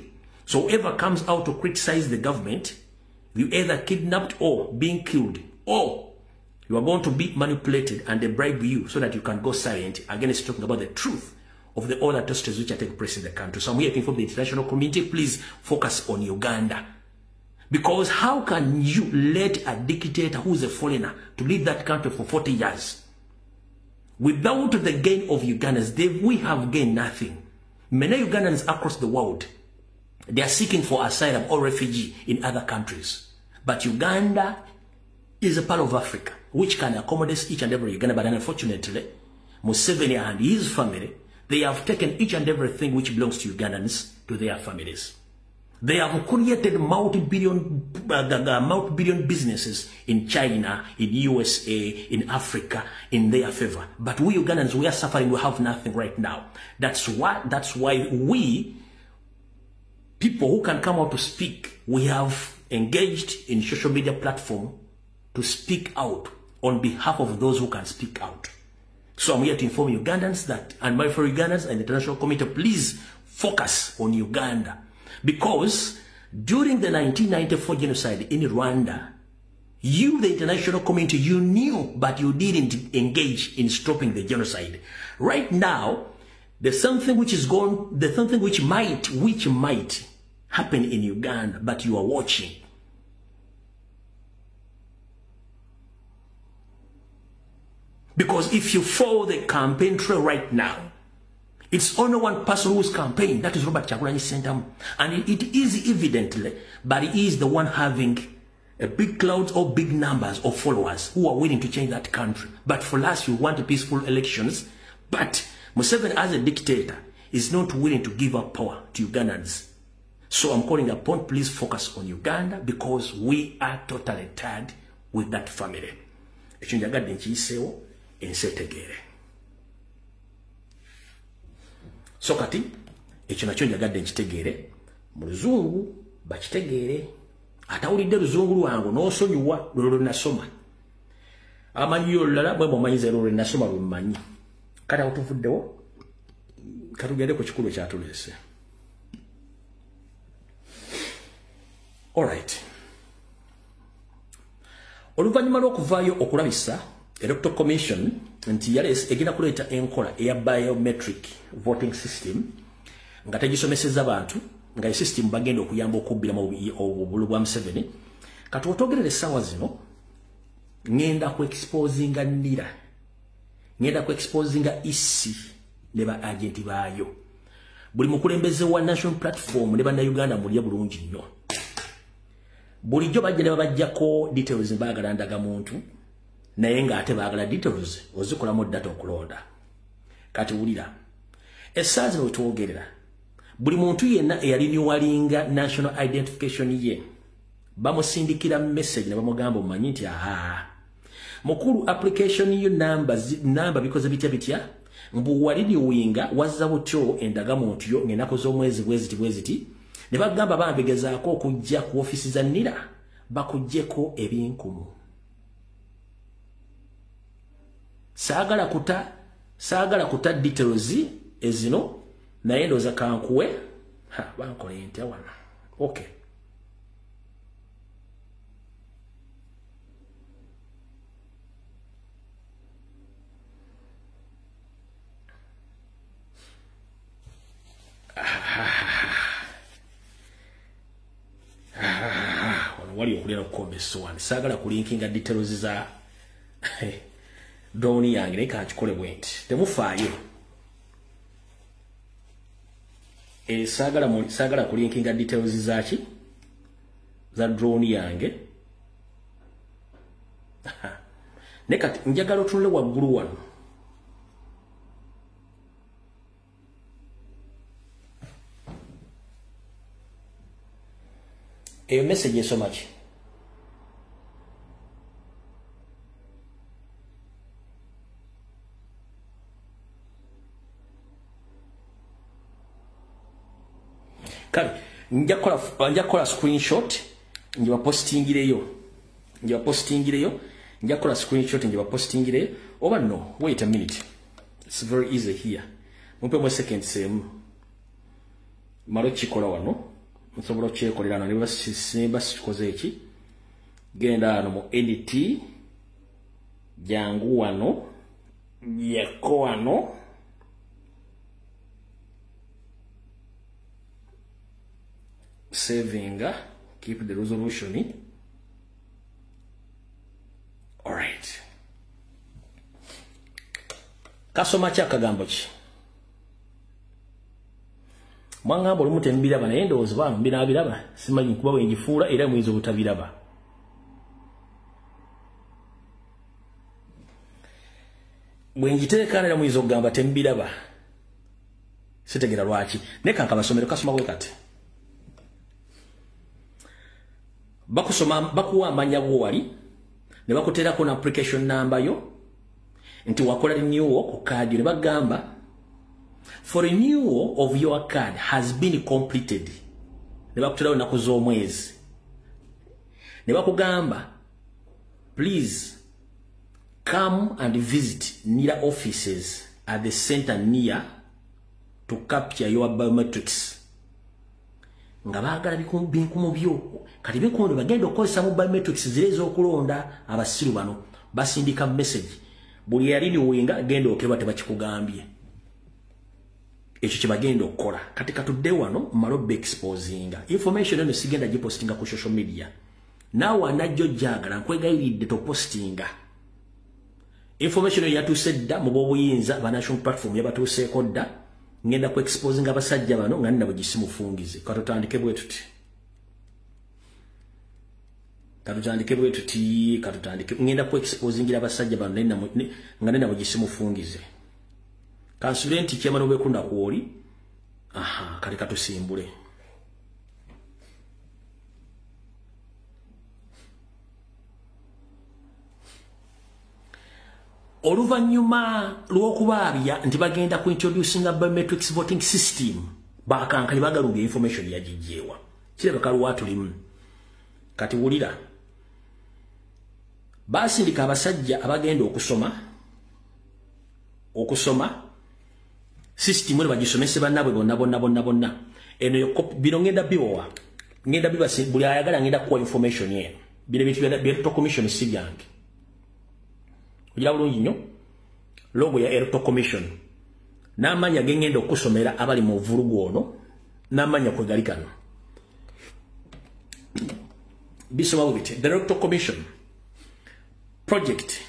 So whoever comes out to criticize the government, you either kidnapped or being killed, or you are going to be manipulated and they bribe you so that you can go silent against talking about the truth of the all atrocities which are taking place in the country. So I'm here to inform the international community, please focus on Uganda. Because how can you let a dictator who is a foreigner to lead that country for 40 years? Without the gain of Ugandans, we have gained nothing. Many Ugandans across the world, they are seeking for asylum or refugee in other countries. But Uganda is a part of Africa, which can accommodate each and every Uganda. But unfortunately, Museveni and his family, they have taken each and everything which belongs to Ugandans to their families. They have created multi-billion businesses in China, in USA, in Africa, in their favor. But we Ugandans, we are suffering. We have nothing right now. That's why we, people who can come out to speak, we have engaged in social media platform to speak out on behalf of those who can speak out. So I'm here to inform Ugandans that, and my fellow Ugandans and the international community, please focus on Uganda. Because during the 1994 genocide in Rwanda, you, the international community, you knew, but you didn't engage in stopping the genocide. Right now, there's something which is going, there's something which might happen in Uganda, but you are watching. Because if you follow the campaign trail right now, it's only one person who's campaigning, that is Robert Kyagulanyi Ssentamu. And it is evidently, but he is the one having a big cloud or big numbers of followers who are willing to change that country. But for us, we want peaceful elections. But Museveni, as a dictator, is not willing to give up power to Ugandans. So I'm calling upon, please focus on Uganda, because we are totally tired with that family. Ekyo njagadde nkiyiseewo ensi etegeere. So kati ekyo nakyo njagadde nkitegeere mu luzungu bakitegeere. Atawulidde luzungu lwange n'osonyiwa lwe lwe nasoma. Amanyi olulala bwe mumanyiza lwe nasoma lwe mmanyi. Kati awo tuvuddewo, katugende ku kikulu ekyatuleese. Alright. Oluvannyuma lw'okuvaayo okulabisa Electoral Commission nti yaleese egenda kuleeta enkola eya biometric voting system nga tegisomeseza bantu, nga system bagenda okuyamba okubbiramu obululu bwa Museveni. Kati otwogerera essaawa zino, ngenda ku exposinga NIRA, ngenda ku exposinga EC ne ba agenti baayo. Buli mukulembeze wa National Platform ne bannayuganda mulye bulungi nnyo. Bulijjo bajja ne babajjako details baagala ndagamuntu, naye ng'ate baagala details ozikolamu data okulonda. Kati wulira, essaawa zino wetwogerera, buli muntu yenna eyaliniwalinga national identification ye bamusindikira message ne bamugamba omanyi nti aha mukulu application yo namba bikoze bitya bitya, mbu waliniwinga wazza butyo endagamuntu yo ng'ennaku z'omwezi bweziti bweziti, ne bagamba bambegezaako okujja ku ofisi za NIRA bakuggyeko ebinkumu. Saagala kuta details ezino, naye ndowooza kankuwe bankola ntya wano. Okay. Wali okulira okukomba essowaani. Saagala kulinkinga details za drone yange, naye kankikole bwe nti. Temufaayo. Saagala kulinkinga details za ki? Za drone yange. Naye kati njagala otunule waggulu wano. Eyo message esoma ki? Kale nja kukola screenshot njibapostingireyo. Nja kukola screenshot njibapostingireyo. Oba no, wait a minute. It's very easy here. Mumpe mu seconds emu. Malo kikola wano. Nsobola okyekolera wano ne simba sikoze eki. Genda wano mu edit, jangu wano, yeko wano. Saving, keep the resolution. All right. Kasoma ki akagambo ki? Mwangamba olumu tembiraba naye ndowooza bano mbinaabiraba, simanyi kuba bwe ngifuula era muyinza obutabiraba. Bwe ngiteeka era muyinza okugamba tembiraba. Sitegeera lwaki. Naye kankabasomero kasoma bwe kati. Bakusoma bakuwa amanya go wali ne bakuteerako na application number yo nti wakola renewal ku card ne bagamba for renewal of your card has been completed. Ne bakuterawo ennaku z'omwezi ne bakugamba please come and visit NIRA offices at the center near to capture your biometrics. Nga baagala binkumu byo. Kati binkumu bagenda okukozesa mu biometrics zire ez'okulonda abasiru bano basindika message. Buli yaliniwinga genda okeba tebakikugambye. Ekyo kye bagenda okukola. Kati katudde wano mmale exposinga. Information eno sigenda gipostinga ku social media. Naawe anajjo jjagala nkwegayiridde topostinga. Information eyo yatuuse dda mu b'obuyinza ba National Platform yabatuuseeko dda. Ngenda ku exposinga abasajja bano nga nina bwe gisimufungize. Katutandike bwe tuti. Katutandike. Ngenda ku exposingira abasajja bano nga nina bwe gisimufungize. Kansubire nti kyamano bwekunda kwoli. Aha, kati katusimbule. Oluvannyuma lw'okubaabya nti bagenda ku introducinga biometrics voting system, bakankanye bagalumbye information yagijjeewa. Kirabika lwatulimu. Kati wulira. Basindika abasajja abagenda okusoma system eno bagisomese bannaabwe bonna bonna bonna bonna. Eno bino ngenda bibowa. Ngenda bibasi buli ayagala ngenda kuwa information eno. Bino ebintu bya Electoral Commission si byange. Ogira bulungi nnyo logo ya Electoral Commission. N'amanya ge ngenda okusomera abali mu vulugu ono n'amanya kwe gali kano. Bisoma bwe biti. The Electoral Commission Project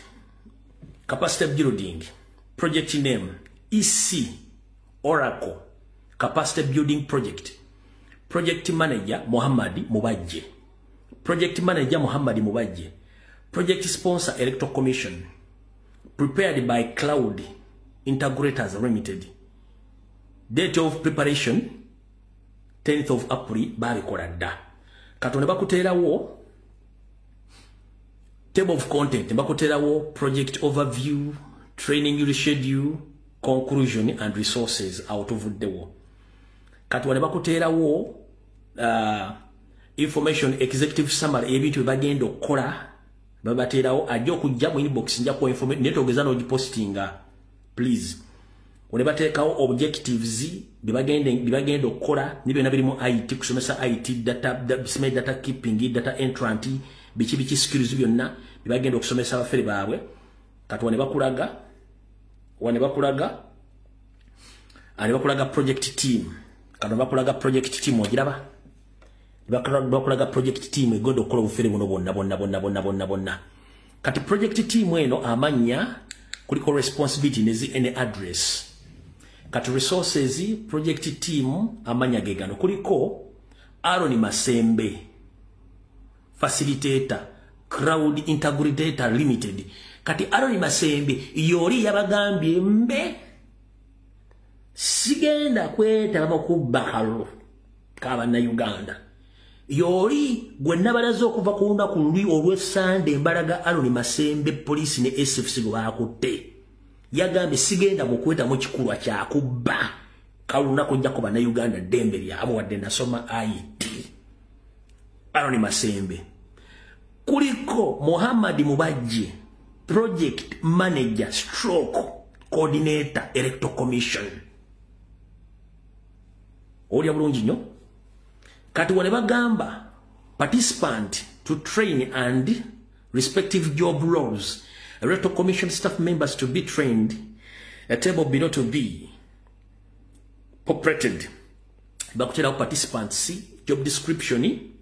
Capacity Building Project name EC Oracle Capacity Building Project. Project Manager Muhammad Mubajje. Project Manager Muhammad Mubajje. Project Sponsor Electoral Commission. Prepared by Cloud Integrators Limited. Date of preparation 10th of April babikola dda. Katonda bakuteerawo table of content, bakuteerawo project overview, training schedule, conclusion and resources awo tuvuddewo. Kati wane bakuteerawo information executive summary ebintu bye bagenda okukola babateerawo ajja okujja mu inbox nja kuwa information naye togeza n'ogipostinga please. Wane bateekawo objectives bye bagenda okukola ne byonna biri mu IT, kusomesa IT, data keeping, data entrant, biki biki skills byonna bye bagenda okusomesa abafere baabwe. Kati wane bakulaga project team. Kati bakulaga project team ogiraba. Bakulaga project team egenda okukola obufere buno bonna bonna bonna bonna bonna bonna. Kati project team eno amanya kuliko responsibility nezi address. Kati resources project team amanya gegano kuliko Aaron Masembe, facilitator, Crowd Integrator Limited. Kati Aaron Masembe yori yabagambye mbe sigenda kwetaba kubba kalulu ka Uganda. Yori gwe nabalaze okuva ku lunaku luli olw'Essande embalaga Aaron Masembe poliisi ne SFC gwe baakutte. Yagambye sigenda mukweta mu kikulwa kya kubba kalulu nja ku bannayuganda ddembe lyabwe wadde nasoma IT. Aaron Masembe. Kuliko Muhammad Mubajje, project manager stroke coordinator electoral commission. Olya bulungi nnyo. Kati wale bagamba participant to train and respective job roles, electoral commission staff members to be trained, a table below to be populated. Bakutera participants job description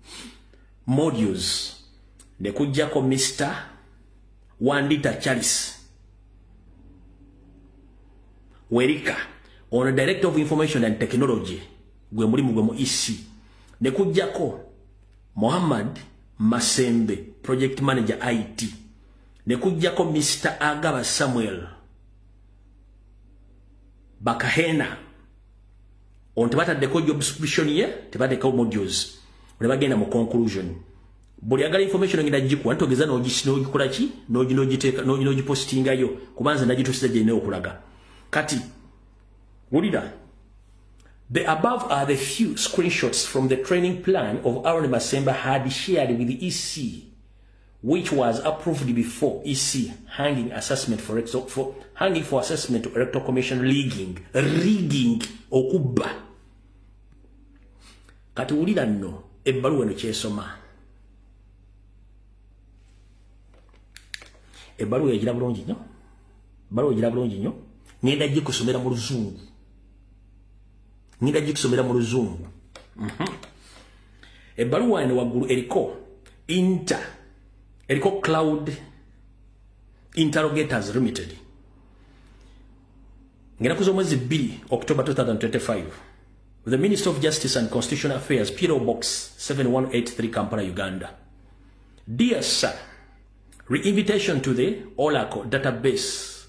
modules. Nekujjako Mr. Wandita Charles Werika ono director of information and technology gwe mulimu gwe mu EC. Nekujjako Muhammad Masembe, project manager IT. Nekujjako Mr. Agaba Samuel Bakahena ono tebataddeko job description ye, tebataddeko modules. Ne bagenda mu conclusion. Buli agala information ngenda gikuwa ntogeza n'ogikola ki n'ogiteeka n'ogipostingayo kubanza nagitusiza gye okulaga. Kati wulira. The above are the few screenshots from the training plan of Aaron Masembe had shared with the EC, which was approved before EC hanging assessment for hanging for assessment to Electoral Commission rigging okubba. Kati wulira nno ebbaluwa eno kyesoma. Ebbaluwa egira bulungi nnyo. Ebbaluwa egira bulungi nnyo. Ngenda gikusomera mu Luzungu. Ngenda gikusomera mu Luzungu. Ebbaluwa eno waggulu eriko eriko Cloud Interrogators Limited. Ngenda kuza omwezi 2 October 2025. The Minister of Justice and Constitutional Affairs, P.O. Box 7183, Kampala, Uganda. Dear Sir, re-invitation to the Oracle Database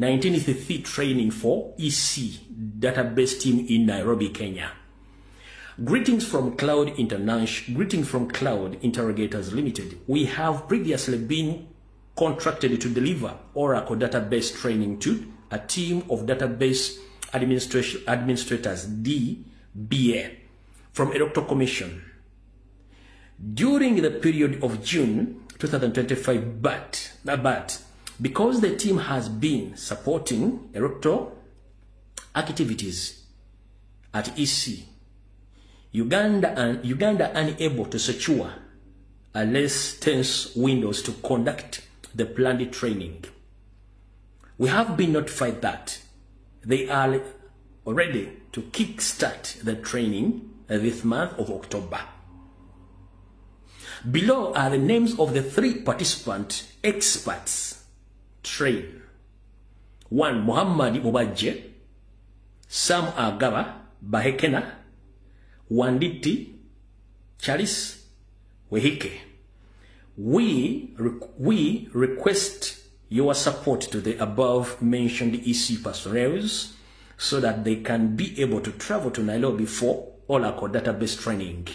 19th training for EC database team in Nairobi, Kenya. Greetings from Cloud Interrogators Limited. We have previously been contracted to deliver Oracle Database training to a team of database administrators DBA from Electoral Commission during the period of June 2025, but because the team has been supporting electoral activities at EC Uganda and Uganda unable to secure a less tense windows to conduct the planned training. We have been notified that they are ready to kickstart the training this month of October. Below are the names of the 3 participant experts trained. 1. Muhammad Mubajje, Sam Agaba Bahekena, Wanditi Charles Wehike. We request your support to the above mentioned EC personnel so that they can be able to travel to Nairobi for Oracle database training.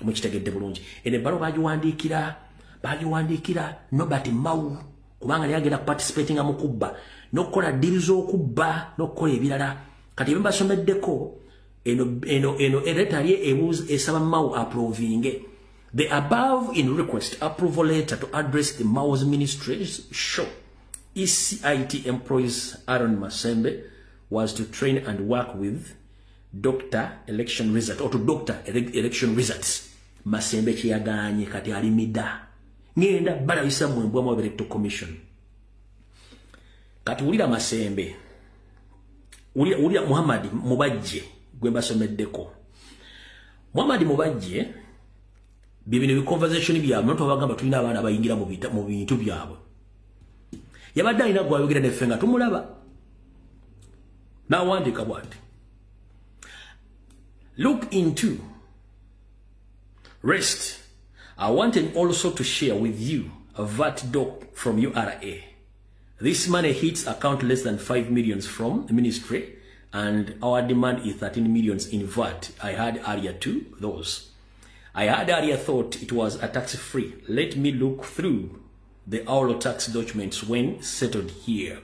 Mukitegedde bulungi. Eno ebbaluwa bagiwandiikira Norbert Mao kubanga yali agenda participating mu kubba n'okukola ddiiru z'okubba n'okukola ebirala. Kati ebyo mbasomeddeko eno letter ye ebuuza esaba Mao approvinge. The above in request approval letter to address the Mao's ministry's show ECIT employees Aaron Masembe was to train and work with Doctor Election Result or to Doctor Election Results. Masembe kyeyagaanye kati alimida. Ngenda balabisa mu mbwa mu Electoral Commission. Kati wulira Masembe. Wulira Muhammad Mubajje gwe basomeddeko. Muhammad Mubajje Bibino conversation byabwe n'otwabagamba tulina abaana abayingira mu bintu byabwe. Yabadde alina gwayogera neffe nga tumulaba. N'awandiika bw'ati. Look into rest. I wanted also to share with you a VAT doc from URA. This money hits account less than 5 millions from the ministry, and our demand is 13 millions in VAT. I had earlier to those. I had earlier thought it was a tax-free. Let me look through the oral tax documents when settled here.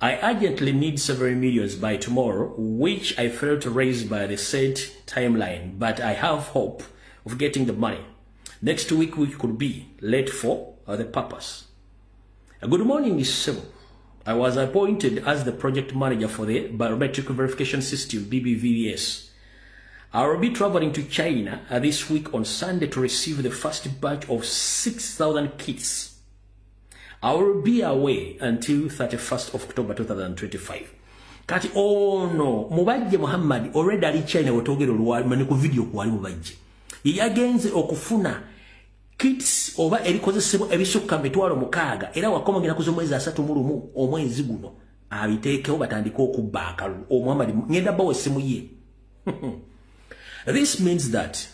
I urgently need several millions by tomorrow, which I failed to raise by the said timeline, but I have hope of getting the money. Next week, which could be late for the purpose. Good morning, Ms. Sebo. I was appointed as the project manager for the Biometric Verification System, BBVS. I will be traveling to China this week on Sunday to receive the first batch of 6,000 kits. I will be away until 31st of October 2025. Kati ono Mubajje Muhammad already ali China wetogera olwali ku video kwali Mubajje. Yagenze okufuna kits oba erikozesebwa ebisukka 6,000 era wakomongera kuzo mwezi 31 omwezi guno abiteekewo batandike okubba akalulu. Muhammad ngenda bawo essimu ye. This means that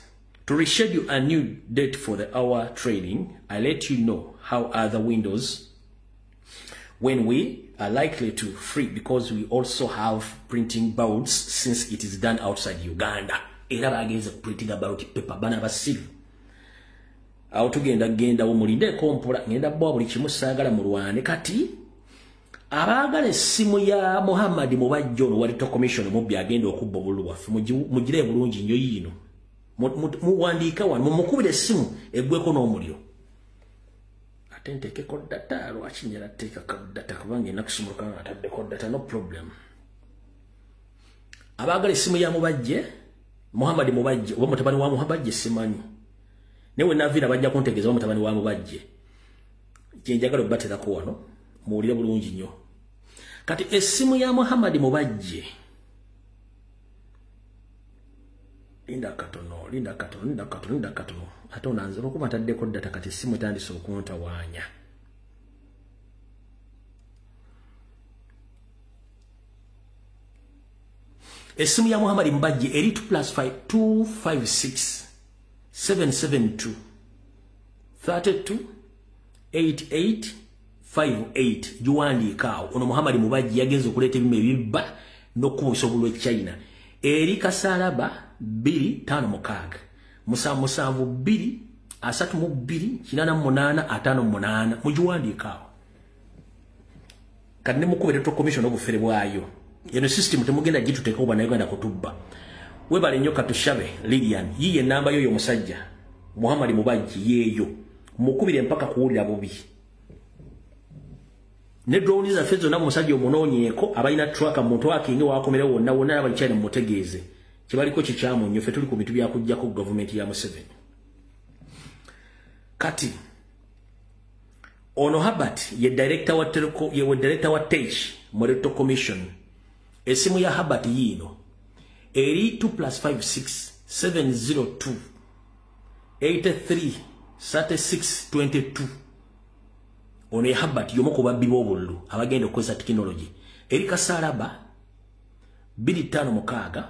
to reschedule a new date for the hour training, I let you know how other windows when we are likely to free, because we also have printing boards since it is done outside Uganda. Era bagenze printing about paper bana basiru. Awo tugenda genda omulinde kompola ngenda bwa buli kimu saagala mulwane. Kati abaagala essimu ya Muhammad Mubajje ono wa Electoral Commission mubbi agenda okubba obululu bwaffe, mugire bulungi nnyo yiino. Muwandiika wano mumukubire essimu eggweko n'omuliro. Ate nteekeko data, lwaki njala teekako data kubanga ennaku sumuluka nga ntaddeko data, no problem. Abaagala essimu ya Mubajje, Muhammad Mubajje oba mutabani wa Mubajje simanyi. Naye we bajja kuntegeeza mutabani wa Mubajje. Kye njagala obbaterako wano muwulire bulungi nnyo. Kati essimu ya Muhammad Mubajje, linda katono, linda katono, linda katono, linda katono. Ate onanze okuba ntaddeko data kati essimu etandise okuntawaanya. Essimu ya Muhammad Mubajje eri 2 + 5 256 772 32 88 58. Giwandiika awo. Ono Muhammad Mubajje yagenze okuleeta ebima ebibba n'okubisa obululu e China. Eri kasalaba 256 7 2 32 88 58. Mugiwandiika awo. Kati ne mukuba Electoral Commission obufere bwayo. Eno system temugenda gituteeka bannayuganda kutubba. Webale nnyo Katushabe Lilian. Yiye enamba yoyo omusajja Muhammad Mubajje yeeyo. Mukubire mpaka kuwulira bubi. Ne drone zaffe zonna omusajja omunoonyeeko abalina tracker muntu akinge wakomerewo wonna wonna abali China mumutegeeze. Kibaliko kikyamu nnyo, ffe tuli ku bintu byakuggyako gavumenti ya Museveni. Kati ono Herbert ye director wa Telco, ye director wa Tech mu Electoral Commission. Esimu ya Herbert yiino eri 2 + 56 702 83 36 22. Ono ye Herbert y'omu ku babbi b'obululu abagenda okukozesa tekinologi. Eri kasalaba 256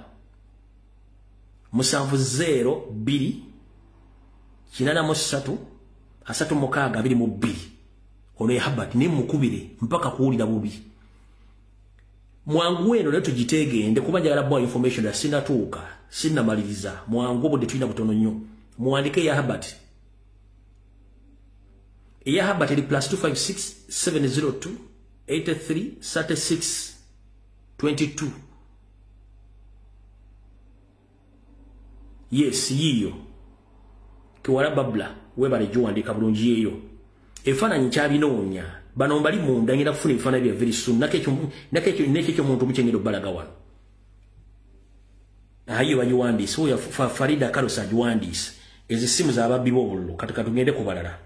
702 83 36 22. Ono ye Herbert ne mukubire mpaka kuwulira bubi. Mwangu eno leero tugitegende kuba njagala bwa information ya sinatuuka sinnamaliriza. Mwangu obudde tulina butono nnyo. Muwandike ya Herbert. Eya Herbert eri +256 702 83 36 22. Yes, yiyo. Kiwala babla webale giwandiika bulungi yeeyo. Ebifaananyi nkyabinoonya. Bano mbali munda ngenda kufuna ebifaananyi bya very soon. Nakekyo muntu mukyengenda obbalaga wano. Ayo bagiwandiise. Oyo Farida Karosa agiwandiise. Ezo essimu z'ababbi b'obululu. Kati katugende ku balala.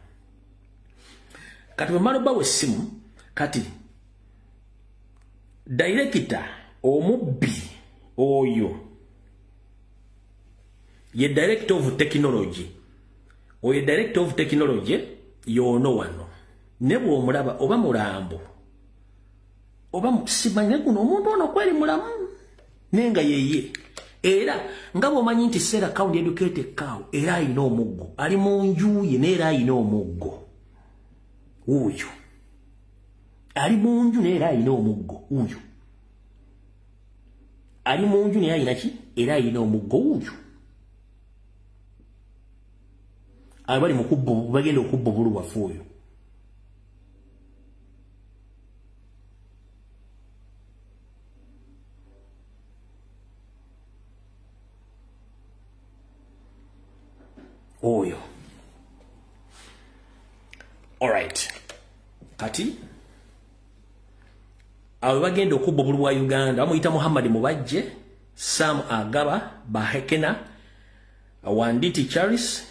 Kati bwe mmala obbawa essimu, kati director omubbi oyo ye director of technology. Oyo director of technology yono wano. Ne bw'omulaba oba mulambo oba simanyi guno omuntu ono kweri mulamu nenga yeye. Era nga bw'omanyi nti Sarah County educated cow era ayina omuggo, ali mu nju ye n'era ayina omuggo. Wuuyo ali mu nju n'era ayina omuggo. Wuuyo ali mu nju naye ayina ki? Era ayina omuggo. Wuuyo abali mu kubbo bagenda okubba obulu bwaffe oyo. Oyo. Alright. Kati abo bagenda okubba obulu bwa Uganda bamuyita Muhammad Mubajje, Sam Agaba, Bahekena, Wanditi Charles,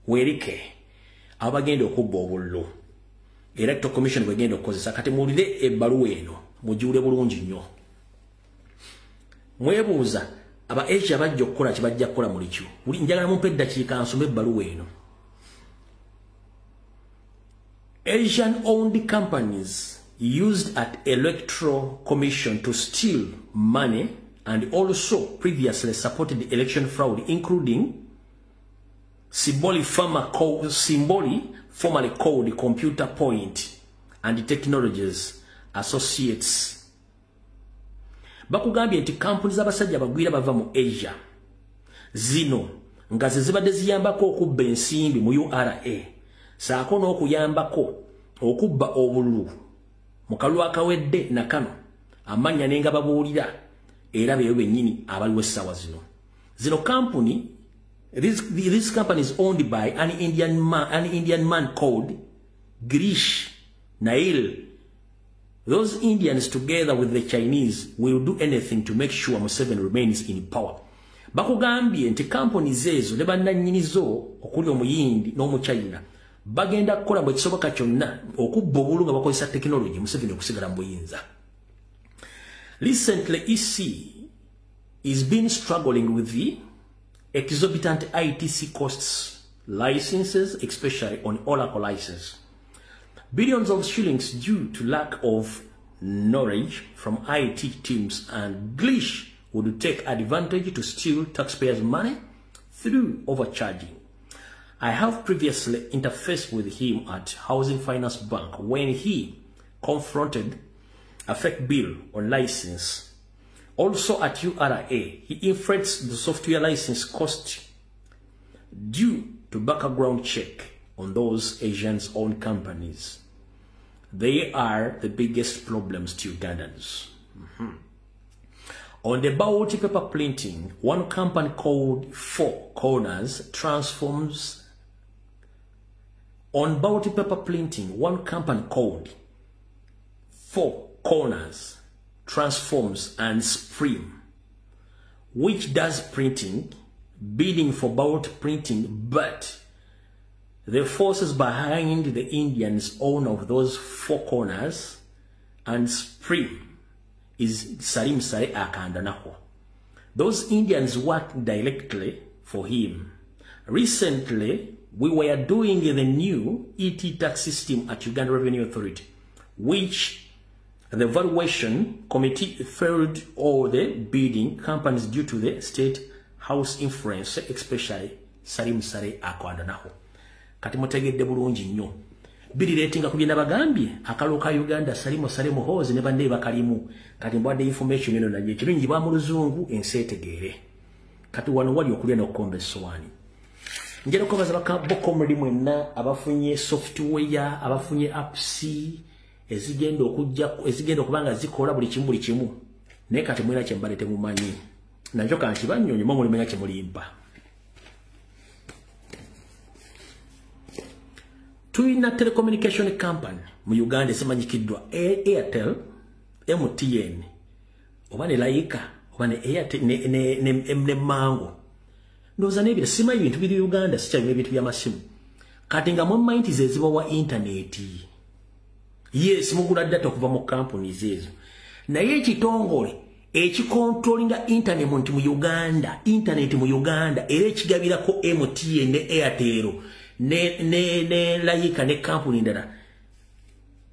Werike. Abo bagenda okubba obululu. Electoral Commission bwegenda okukozesa. Kati muwulire ebbaluwa eno, mugiwulire bulungi nnyo. Mwebuuza aba Asia bajja okukola kye bajja kukola muli kyo. Njagala mumpe eddakiika nsome ebbaluwa eno. Asian owned companies used at Electoral Commission to steal money and also previously supported the election fraud, including Simboli, formerly called Computer Point and Technologies Associates. Bakugambye nti kampuni z'abasajja abagwira bava mu Asia zino nga ze zibadde ziyambako okubba ensimbi mu URA saako n'okuyambako okubba obululu mu kalulu akawedde na kano amannya ne nga babuulira era beeyo bennyini abaliwo essaawa zino. Zino kampuni, this company is owned by an Indian man called Girish Nail. Those Indians together with the Chinese will do anything to make sure Museveni remains in power. Bakugambye nti companies ezo ne bannannyini zo okuli omuyindi n'omuchina bagenda kukola bwe kisoboka kyonna okubba obululu nga bakozesa technology Museveni okusigala mu buyinza. Recently, EC is been struggling with the exorbitant ITC costs licenses, especially on Oracle license. Billions of shillings due to lack of knowledge from IT teams, and Glish would take advantage to steal taxpayers' money through overcharging. I have previously interfaced with him at Housing Finance Bank when he confronted a fake bill on license. Also at URA, he inflates the software license cost due to background check on those Asians' own companies. They are the biggest problems to Ugandans. On the ballot paper printing, one company called Four Corners transforms. On ballot paper printing, one company called Four Corners transforms and Supreme, which does printing, bidding for ballot printing, but the forces behind the Indians own of those Four Corners and Supreme is Salim Saleh Akandanaho. Those Indians work directly for him. Recently, we were doing the new ET tax system at Uganda Revenue Authority, which the valuation committee failed all the bidding companies due to the state house influence, especially Salim Saleh Akandanaho. Kati mutegedde bulungi nnyo. Biriretinga ku bye nabagambye akalulu ka Uganda Salim Saleh Muhoozi ne banne bakalimu. Kati mbadde information eno naye kirungi ba mu luzungu ensi etegeere. Kati wano wali okulya n'okukomba essowaani. Njagala okubaza bakabokomuli mwenna abafunye software, abafunye apps ezigenda okujja ezigenda okubanga zikola buli kimu buli kimu. Naye kati mwena kye mbadde temumanyi. Nakyo kanti bannyonyi mwe mulimenya kye mulimpa. Tulina telecommunication company mu Uganda ezimanyikiddwa Airtel, MTN, oba ne Laika, oba ne Airtel ne Mango. Ndowooza n'ebyo simanyi bintu biri Uganda, sikyalina ebintu by'amasimu. Kati nga mumanyi nti ze zibawa intaneti. Yes, mugula data okuva mu companies ezo. Naye ekitongole ekikontrolinga internet mu Uganda, internet mu Uganda era ekigabirako MTN ne Airtel ne Laika ne kampuni ndala.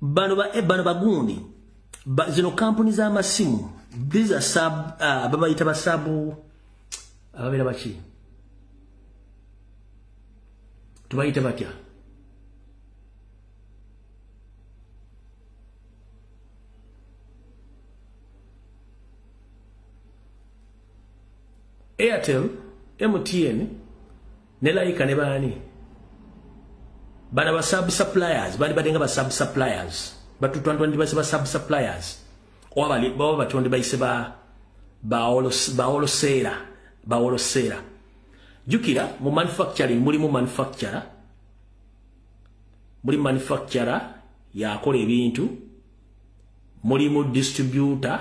Bano bagundi zino kampuni z'amasimu, these are sub babayita basabu ababeera baki, tubayita batya? Airtel, MTN, ne Laika ne baani bana ba sub suppliers, bali badenga ba sub suppliers, batutwandwa ndi ba sub suppliers oba baba batonde bayise ba wholesale. Jukira mu manufacturing mulimu manufacturer, muli manufacturer yakola ebintu, mulimu distributor,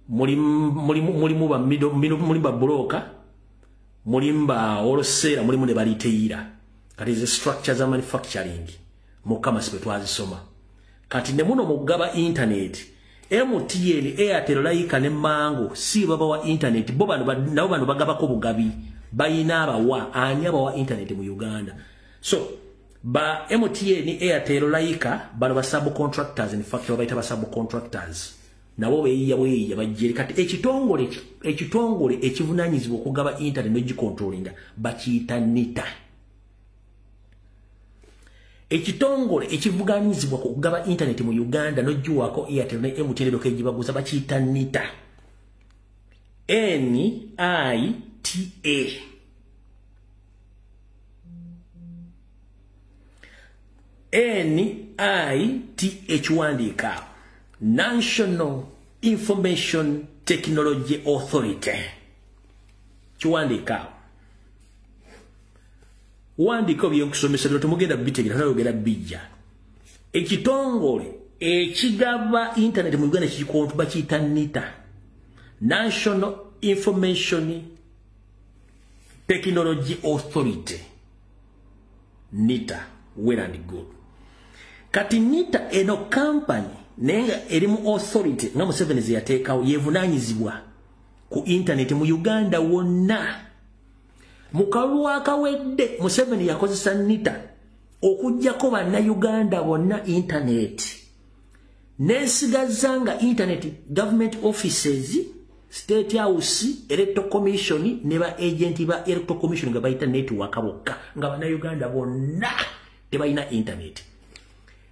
mulimu ba middle, mulimu ba broker, mulimu ba wholesale, mulimu ne baliteira. Kati ze structure za manufacturing mukama sibe twazisoma. Kati ne muno mugaba internet, MTN, Airtel, Laika ne Mango si baba wa internet, bo bano nabo bano bagabako bugabi, bayina abawa ani abawa internet mu Uganda. So ba MTN, Airtel, Laika bano ba subcontractors, in fact babayita ba subcontractors, nabo beyiya bweyiya bajjeri. Kati ekitongole ekivunanyizibwa okugaba internet n'ogicontrollinga bakiyita NITA. Ekitongole ekivuganyizibwa okugaba internet mu Uganda n'ogiwaako Airtel ne MTN dokejibaguza bakiyita NITA. N-I-T-A. N-I-T-H wandiika National Information Technology Authority. Kiwandiika. Wandika byenkusomesa bino temugenda bitegera, tunayogera bijja. Ekitongole ekigaba internet mu Uganda kikontu bakiyita NITA, National Information Technology Authority. NITA, well and good. Kati NITA eno company naye erimu authority nga Museveni ze yateekawo, yevunaanyizibwa ku internet mu Uganda wonna. Mu kalulu akawedde Museveni yakozesa NITA okuggyako bannayuganda bonna internet, n'esigaza nga internet government offices, State House, Electoral Commission ne ba agent ba Electoral Commission nga bayita network bokka, nga bannayuganda bonna tebalina internet.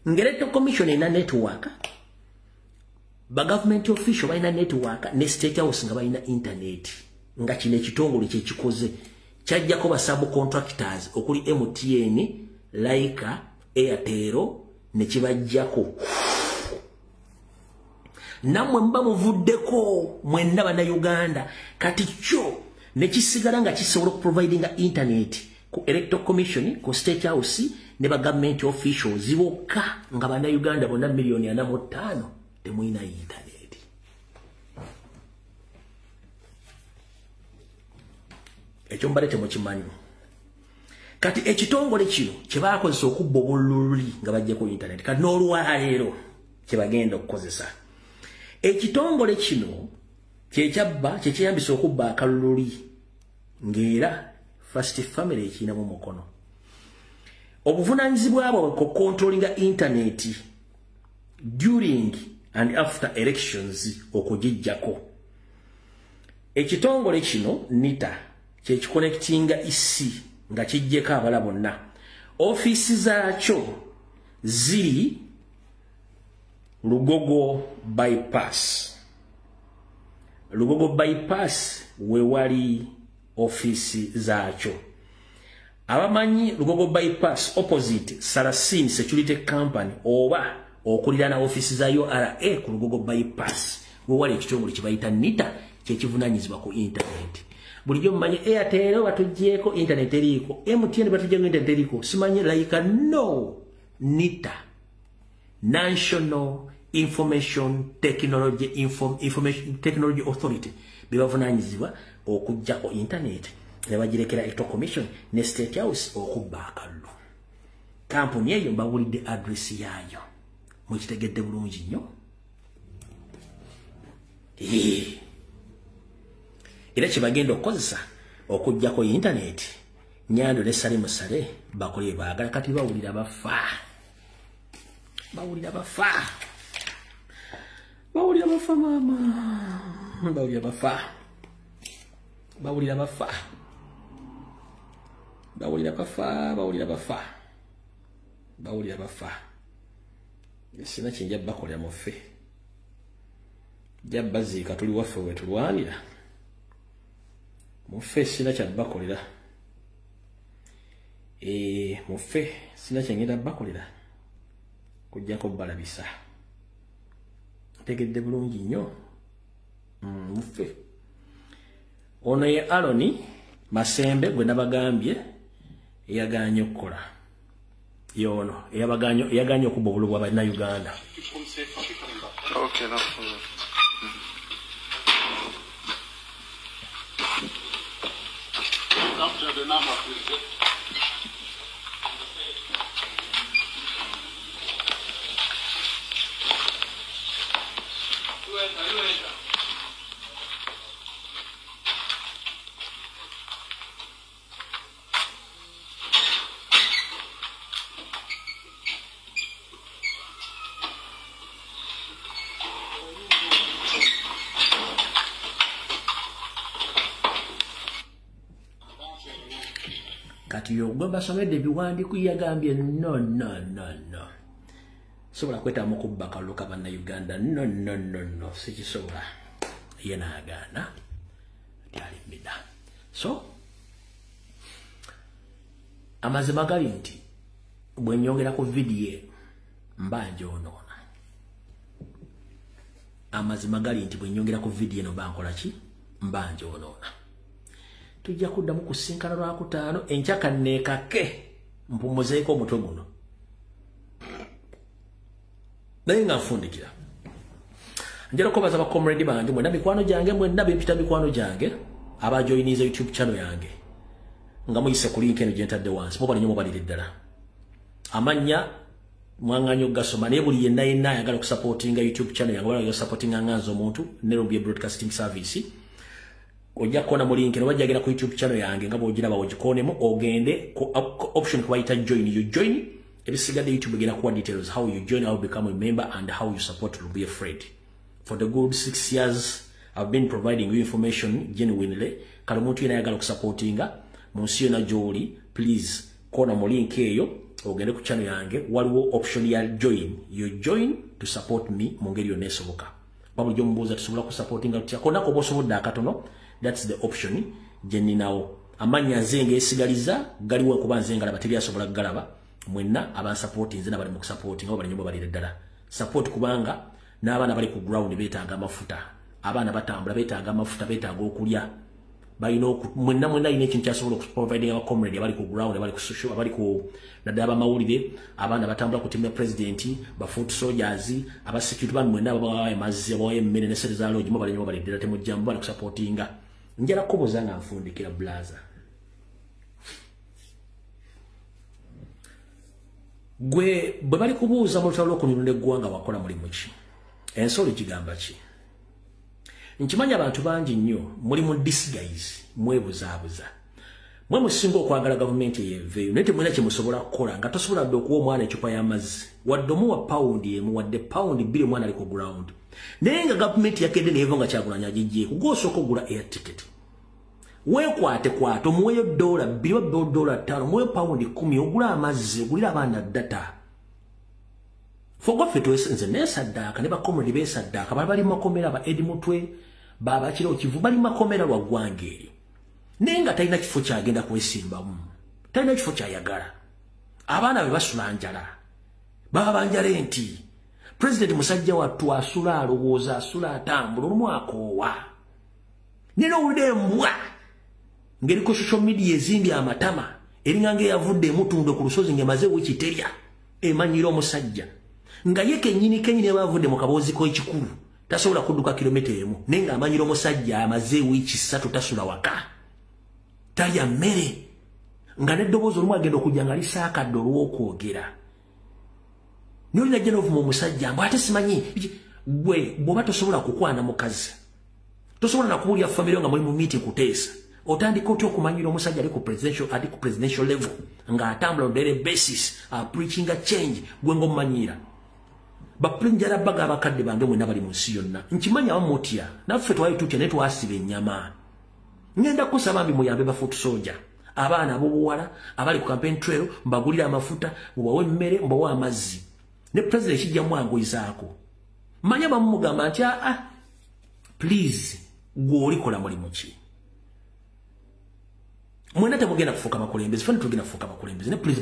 Nga Electoral Commission erina network, ba government official balina network ne State House nga balina internet. Nga kino ekitongole kye kikoze kyajjako ba subcontractors okuli MTN, Laika, Airtel ne kibajjako. Nammwe muba muvuddeko mwenna bannayuganda. Kati kyo ne kisigala nga kisobola okuprovidinga internet ku Electoral Commission, ku State House ne ba government officials bokka, nga bannayuganda bonna 45 million temulina internet. Ekyo mbadde temukimanyi. Kati ekitongole kino kye baakozesa okubba obululi nga bajjako internet, kati n'olwaleero kye bagenda okukozesa. Ekitongole kino kyekyabba kyekyeyambisa okubba akalululi, ng'era First Family ekirinamu omukono. Obuvunaanyizibwa bwabwe ku controllinga internet during and after elections okugijjako. Ekitongole kino NITA kyekiconnectinga EC nga kijjeko abala bonna. Ofiisi zaakyo ziri Lugogo Bypass. Lugogo Bypass wewali ofiisi zaakyo. Abamanyi Lugogo Bypass opposite Saracen Security Company oba okuliraana ofiisi za URA ku Lugogo Bypass wewali ekitongole kye bayita NITA kyekivunaanyizibwa ku internet. Bulijjo mumanyi Airtel batuggyeko internet eriiko, MTN batuggyeko internet eriiko, simanyi Laika. No, NITA, National Information Technology Information Technology Authority, bebavunaanyizibwa okuggyako internet ne bagirekera Electoral Commission ne State House okubba akalulu. Kampuni eyo mbawulidde address yaayo, mukitegedde bulungi nnyo. Era kye bagenda okukozesa okuggyako internet Nyando ne Salim Saleh bakole baagala. Kati bawulira bafa, bawulira bafa, bawulira bafa mama, bawulira bafa, bawulira bafa, bawulira bafa, bawulira bafa, bawulira bafa. Sina kyenja bakolera muffe, jja baziika tuli waffe we tulwanira muffe, sina kyabbakolera muffe, sina kyengenda bakolera kujjako balabisa. Ntegedde bulungi nnyo muffe. Ono ye Aloni Masembe gwe nabagambye eyagaanye okukola, yono eyagaanye okubba obululu bwa Bannayuganda. Okay, no problem. After the number, please. Kati gwe basomedde ebiwandiiko yagambye no no no no, sobola kwetaamu kubba kalulu ka Bannayuganda, no no no no, sikisobola. Ye n'agaana nti alimbida. So amazima gali nti bwe nnyongera ku vidiyo mba njonoona. Amazima gali nti bwe nnyongera ku vidiyo eno mba nkola ki? Mba njonoona. Tujja kuddamu kusinkana Lwakutaano enkya kanneekake mpummuzeeko omutwe guno, naye nga nfundikira. Njala okubaza bakomredi bange mwenna, mikwano gyange mwenna bempita mikwano gyange abajoyiniza YouTube channel yange nga muyise ku link eno gye ntadde wansi, mubali nnyo mubalire ddala amannya mwaŋŋanya okugasoma. Naye buli yenna yenna ayagala okusupportinga YouTube channel yange oba supportinga nga nze omuntu ne Lumbuye Broadcasting Service, ojja kukoona mu link eno, wajja genda ku YouTube channel yange nga bw'ogiraba ogikoonemu, ogende ku option kubayita join. You join, ebisigadde YouTube egenda kuwa details how you join, how you become a member and how you support Lumbuye Fred. For the good 6 years I've been providing you information genuinely. Kale omuntu yenna ayagala okusupportinga mu nsi yonna gy'oli, please koona mu link eyo ogende ku channel yange, waliwo option ya join. You join to support me mu ngeri yonna esoboka. Bulijjo mubuuza tusobola kusupportinga tutya, konna koba osobodde akatono, that's the option gye nninawo. Amannya nze ngeesigaliza galiwo kuba nze ngalaba, tebyasobola kugalaba. Mwenna abansupportinze n'abali mu kusupportinga oba bali nnyo babalire ddala support, kubanga n'abaana bali ku ground beetaaga amafuta, abaana batambula beetaaga amafuta, beetaaga okulya, balina mwenna mwenna alina ekintu kyasobola okuprovidinga aba comrade abali ku ground, abali ku social, abali ku naddala abamawulire, abaana batambula ku tiimu ya president, ba foot soldiers, aba security bano mwenna ababawa amazzi, abawayo emmere ne ssente za lodge, mubale nnyo mubalire ddala, temujjamu bali kusupportinga. Njala kubuuza nga nfundikira blaza, gwe bwe bali kubuuza mu lutalo lw'okununula eggwanga wakola mulimu ki? Ensolo gigamba ki? Nkimanyi abantu bangi nnyo muli mu disguise, mwebuzaabuza. Mwe musinga okwagala gavumenti eyeeveeyo, naye temulina kye musobola kukola nga tosobola dde okuwa omwana eccupa y'amazzi, wadde omuwa pawundi emu, wadde pawundi bbiri omwana ali ku ground. Naye nga gavumenti yakedde neeva nga Kyagulanyi agiggyeeko, gw'osooka ogula air ticket. Weekwate kwate, omuweeyo $2 oba $5, omuweeyo £10, ogule amazzi, ogulire abaana data. Ffe nze neesaddaaka ne bakomredi beesaddaaka, bali bali mu makomera, ba Edi Mutwe, babakira Kivu, bali mu makomera lwa ggwanga eryo. Naye nga talina kifo kyagenda kwesimbamu, talina kifo kyayagala. Abaana be basula njala, baba banjala enti. Pulezidenti musajja wattu asula alowooza, asula atambula, olumu akoowa. Naye n'owulira embwa ng'eri ku social media ezimbye amatama, eringa ng'eyavudde emutundwe ku lusozi ng'emaze wiiki terya, emanyira omusajja. Nga ye kennyini kennyini aba avudde mu kaboozi k'ekikulu, tasobola kudduka kilomita emu, naye ng'amanyira omusajja amaze wiiki 3 tasula waka, talya mmere, nga n'eddoboozi olumu agenda okujja nga lisaakadde olw'okwogera. Naye olina ajja n'ovuma omusajja mbu ate simanyi gwe bw'oba tosobola kukwana mukazi, tosobola nakubuulira famire nga muli mu meeting kuteesa, Otandika otya okumanyira omusajja ali ku presidential level ng'atambula on daily basis, preaching a change, gwe ng'omumanyira. Bapulinjala baga abakadde bange mwenna bali mu nsi yonna. Nkimanyi abamu mutya, naffe twali tutya naye twasiba ennyama. Ngenda kusaba mbi muyambe ba foot soldier. Abaana ab'obuwala abali ku campaign trail mbagulire amafuta, mubawe emmere, mubawe amazzi. Ne president kijja mwanguyizaako. Manya bamugamba nti please gwe olikola mulimu ki? Mwena temugenda kufuuka bakulembeze, ffe tugenda kufuuka bakulembeze. Ne please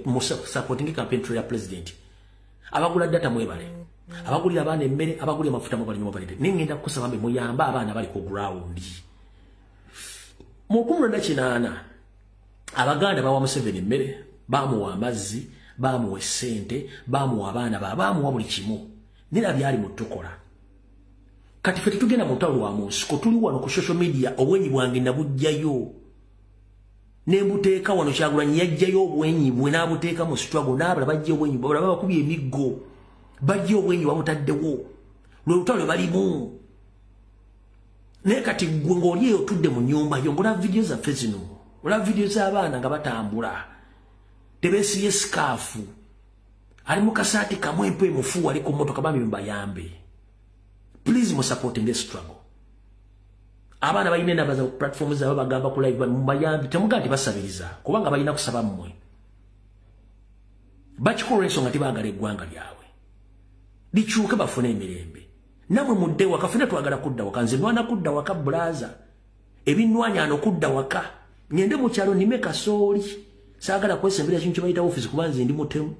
musupportinge campaign trail ya president. Abagula data mwebale, abagulira abaana emmere, abagulira amafuta mwebale mwebale. Naye ngenda kusaba mbe muyambe abaana bali ku ground. Mu 1980 Abaganda bawa Museveni emmere, bamuwa amazzi, bamuwa essente, bamuwa abaana, bamuwa buli kimu. Nera byali mutukola. Kati ffe tetugenda mu lutalo lwa mu nsiko, tuli wano ku social media, obwenyi bwange nabujjayo. Ne mbuteeka wano. Kyagulanyi yajjayo obwenyi bwe n'abuteeka mu struggle, n'abalala bajja obwenyi, balaba bakubye emiggo, bajja obwenyi babutaddewo. Lwe lutalo lwe balimu. Naye kati gwe ng'oli eyo otudde mu nnyumba yo, ng'olaba vidiyo zaffe zino, olaba vidiyo z'abaana nga batambula, tebeesibye sikaafu, ali mu kasaati kamu empe emufu, ali ku mmotoka. Bambi mubayambe. Please musupporting this struggle. Abaana balina enamba za platform zaabwe, bagamba ku live, mubayambe. Temugamba nti basabiriza, kubanga balina kusaba mmwe. Bakikola ensonga tibaagala eggwanga lyabwe likyuke, bafune emirembe. Namwe mudde waka, ffenna twagala kudda waka. Nze nwana kudda waka, bulaza ebinwanya ano kudda waka, ngende mu kyalo nnime kasooli. Saagala kwesembera kintu kye bayita office, kuba nze ndi mutemu,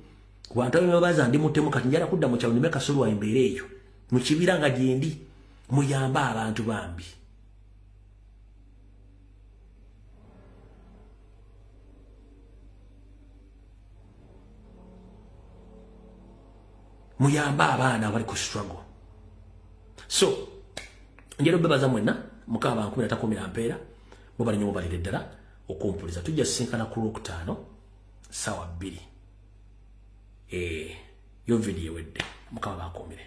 ku bantu abamu baza ndi mutemu. Kati njala kudda mu kyalo nnime kasooli wa embeera eyo mu kibira nga gyendi. Muyambe abantu bambi. Muyambe abaana abali ku struggle. So njero bebaza mwenna, mukama bankumira takumira mpeera. Mubali nnyo, mubalire ddala okumpuliza. Tujja sisinkana ku Lwokutaano ssaawa 2. Yo video ewedde. Mukama bakumire.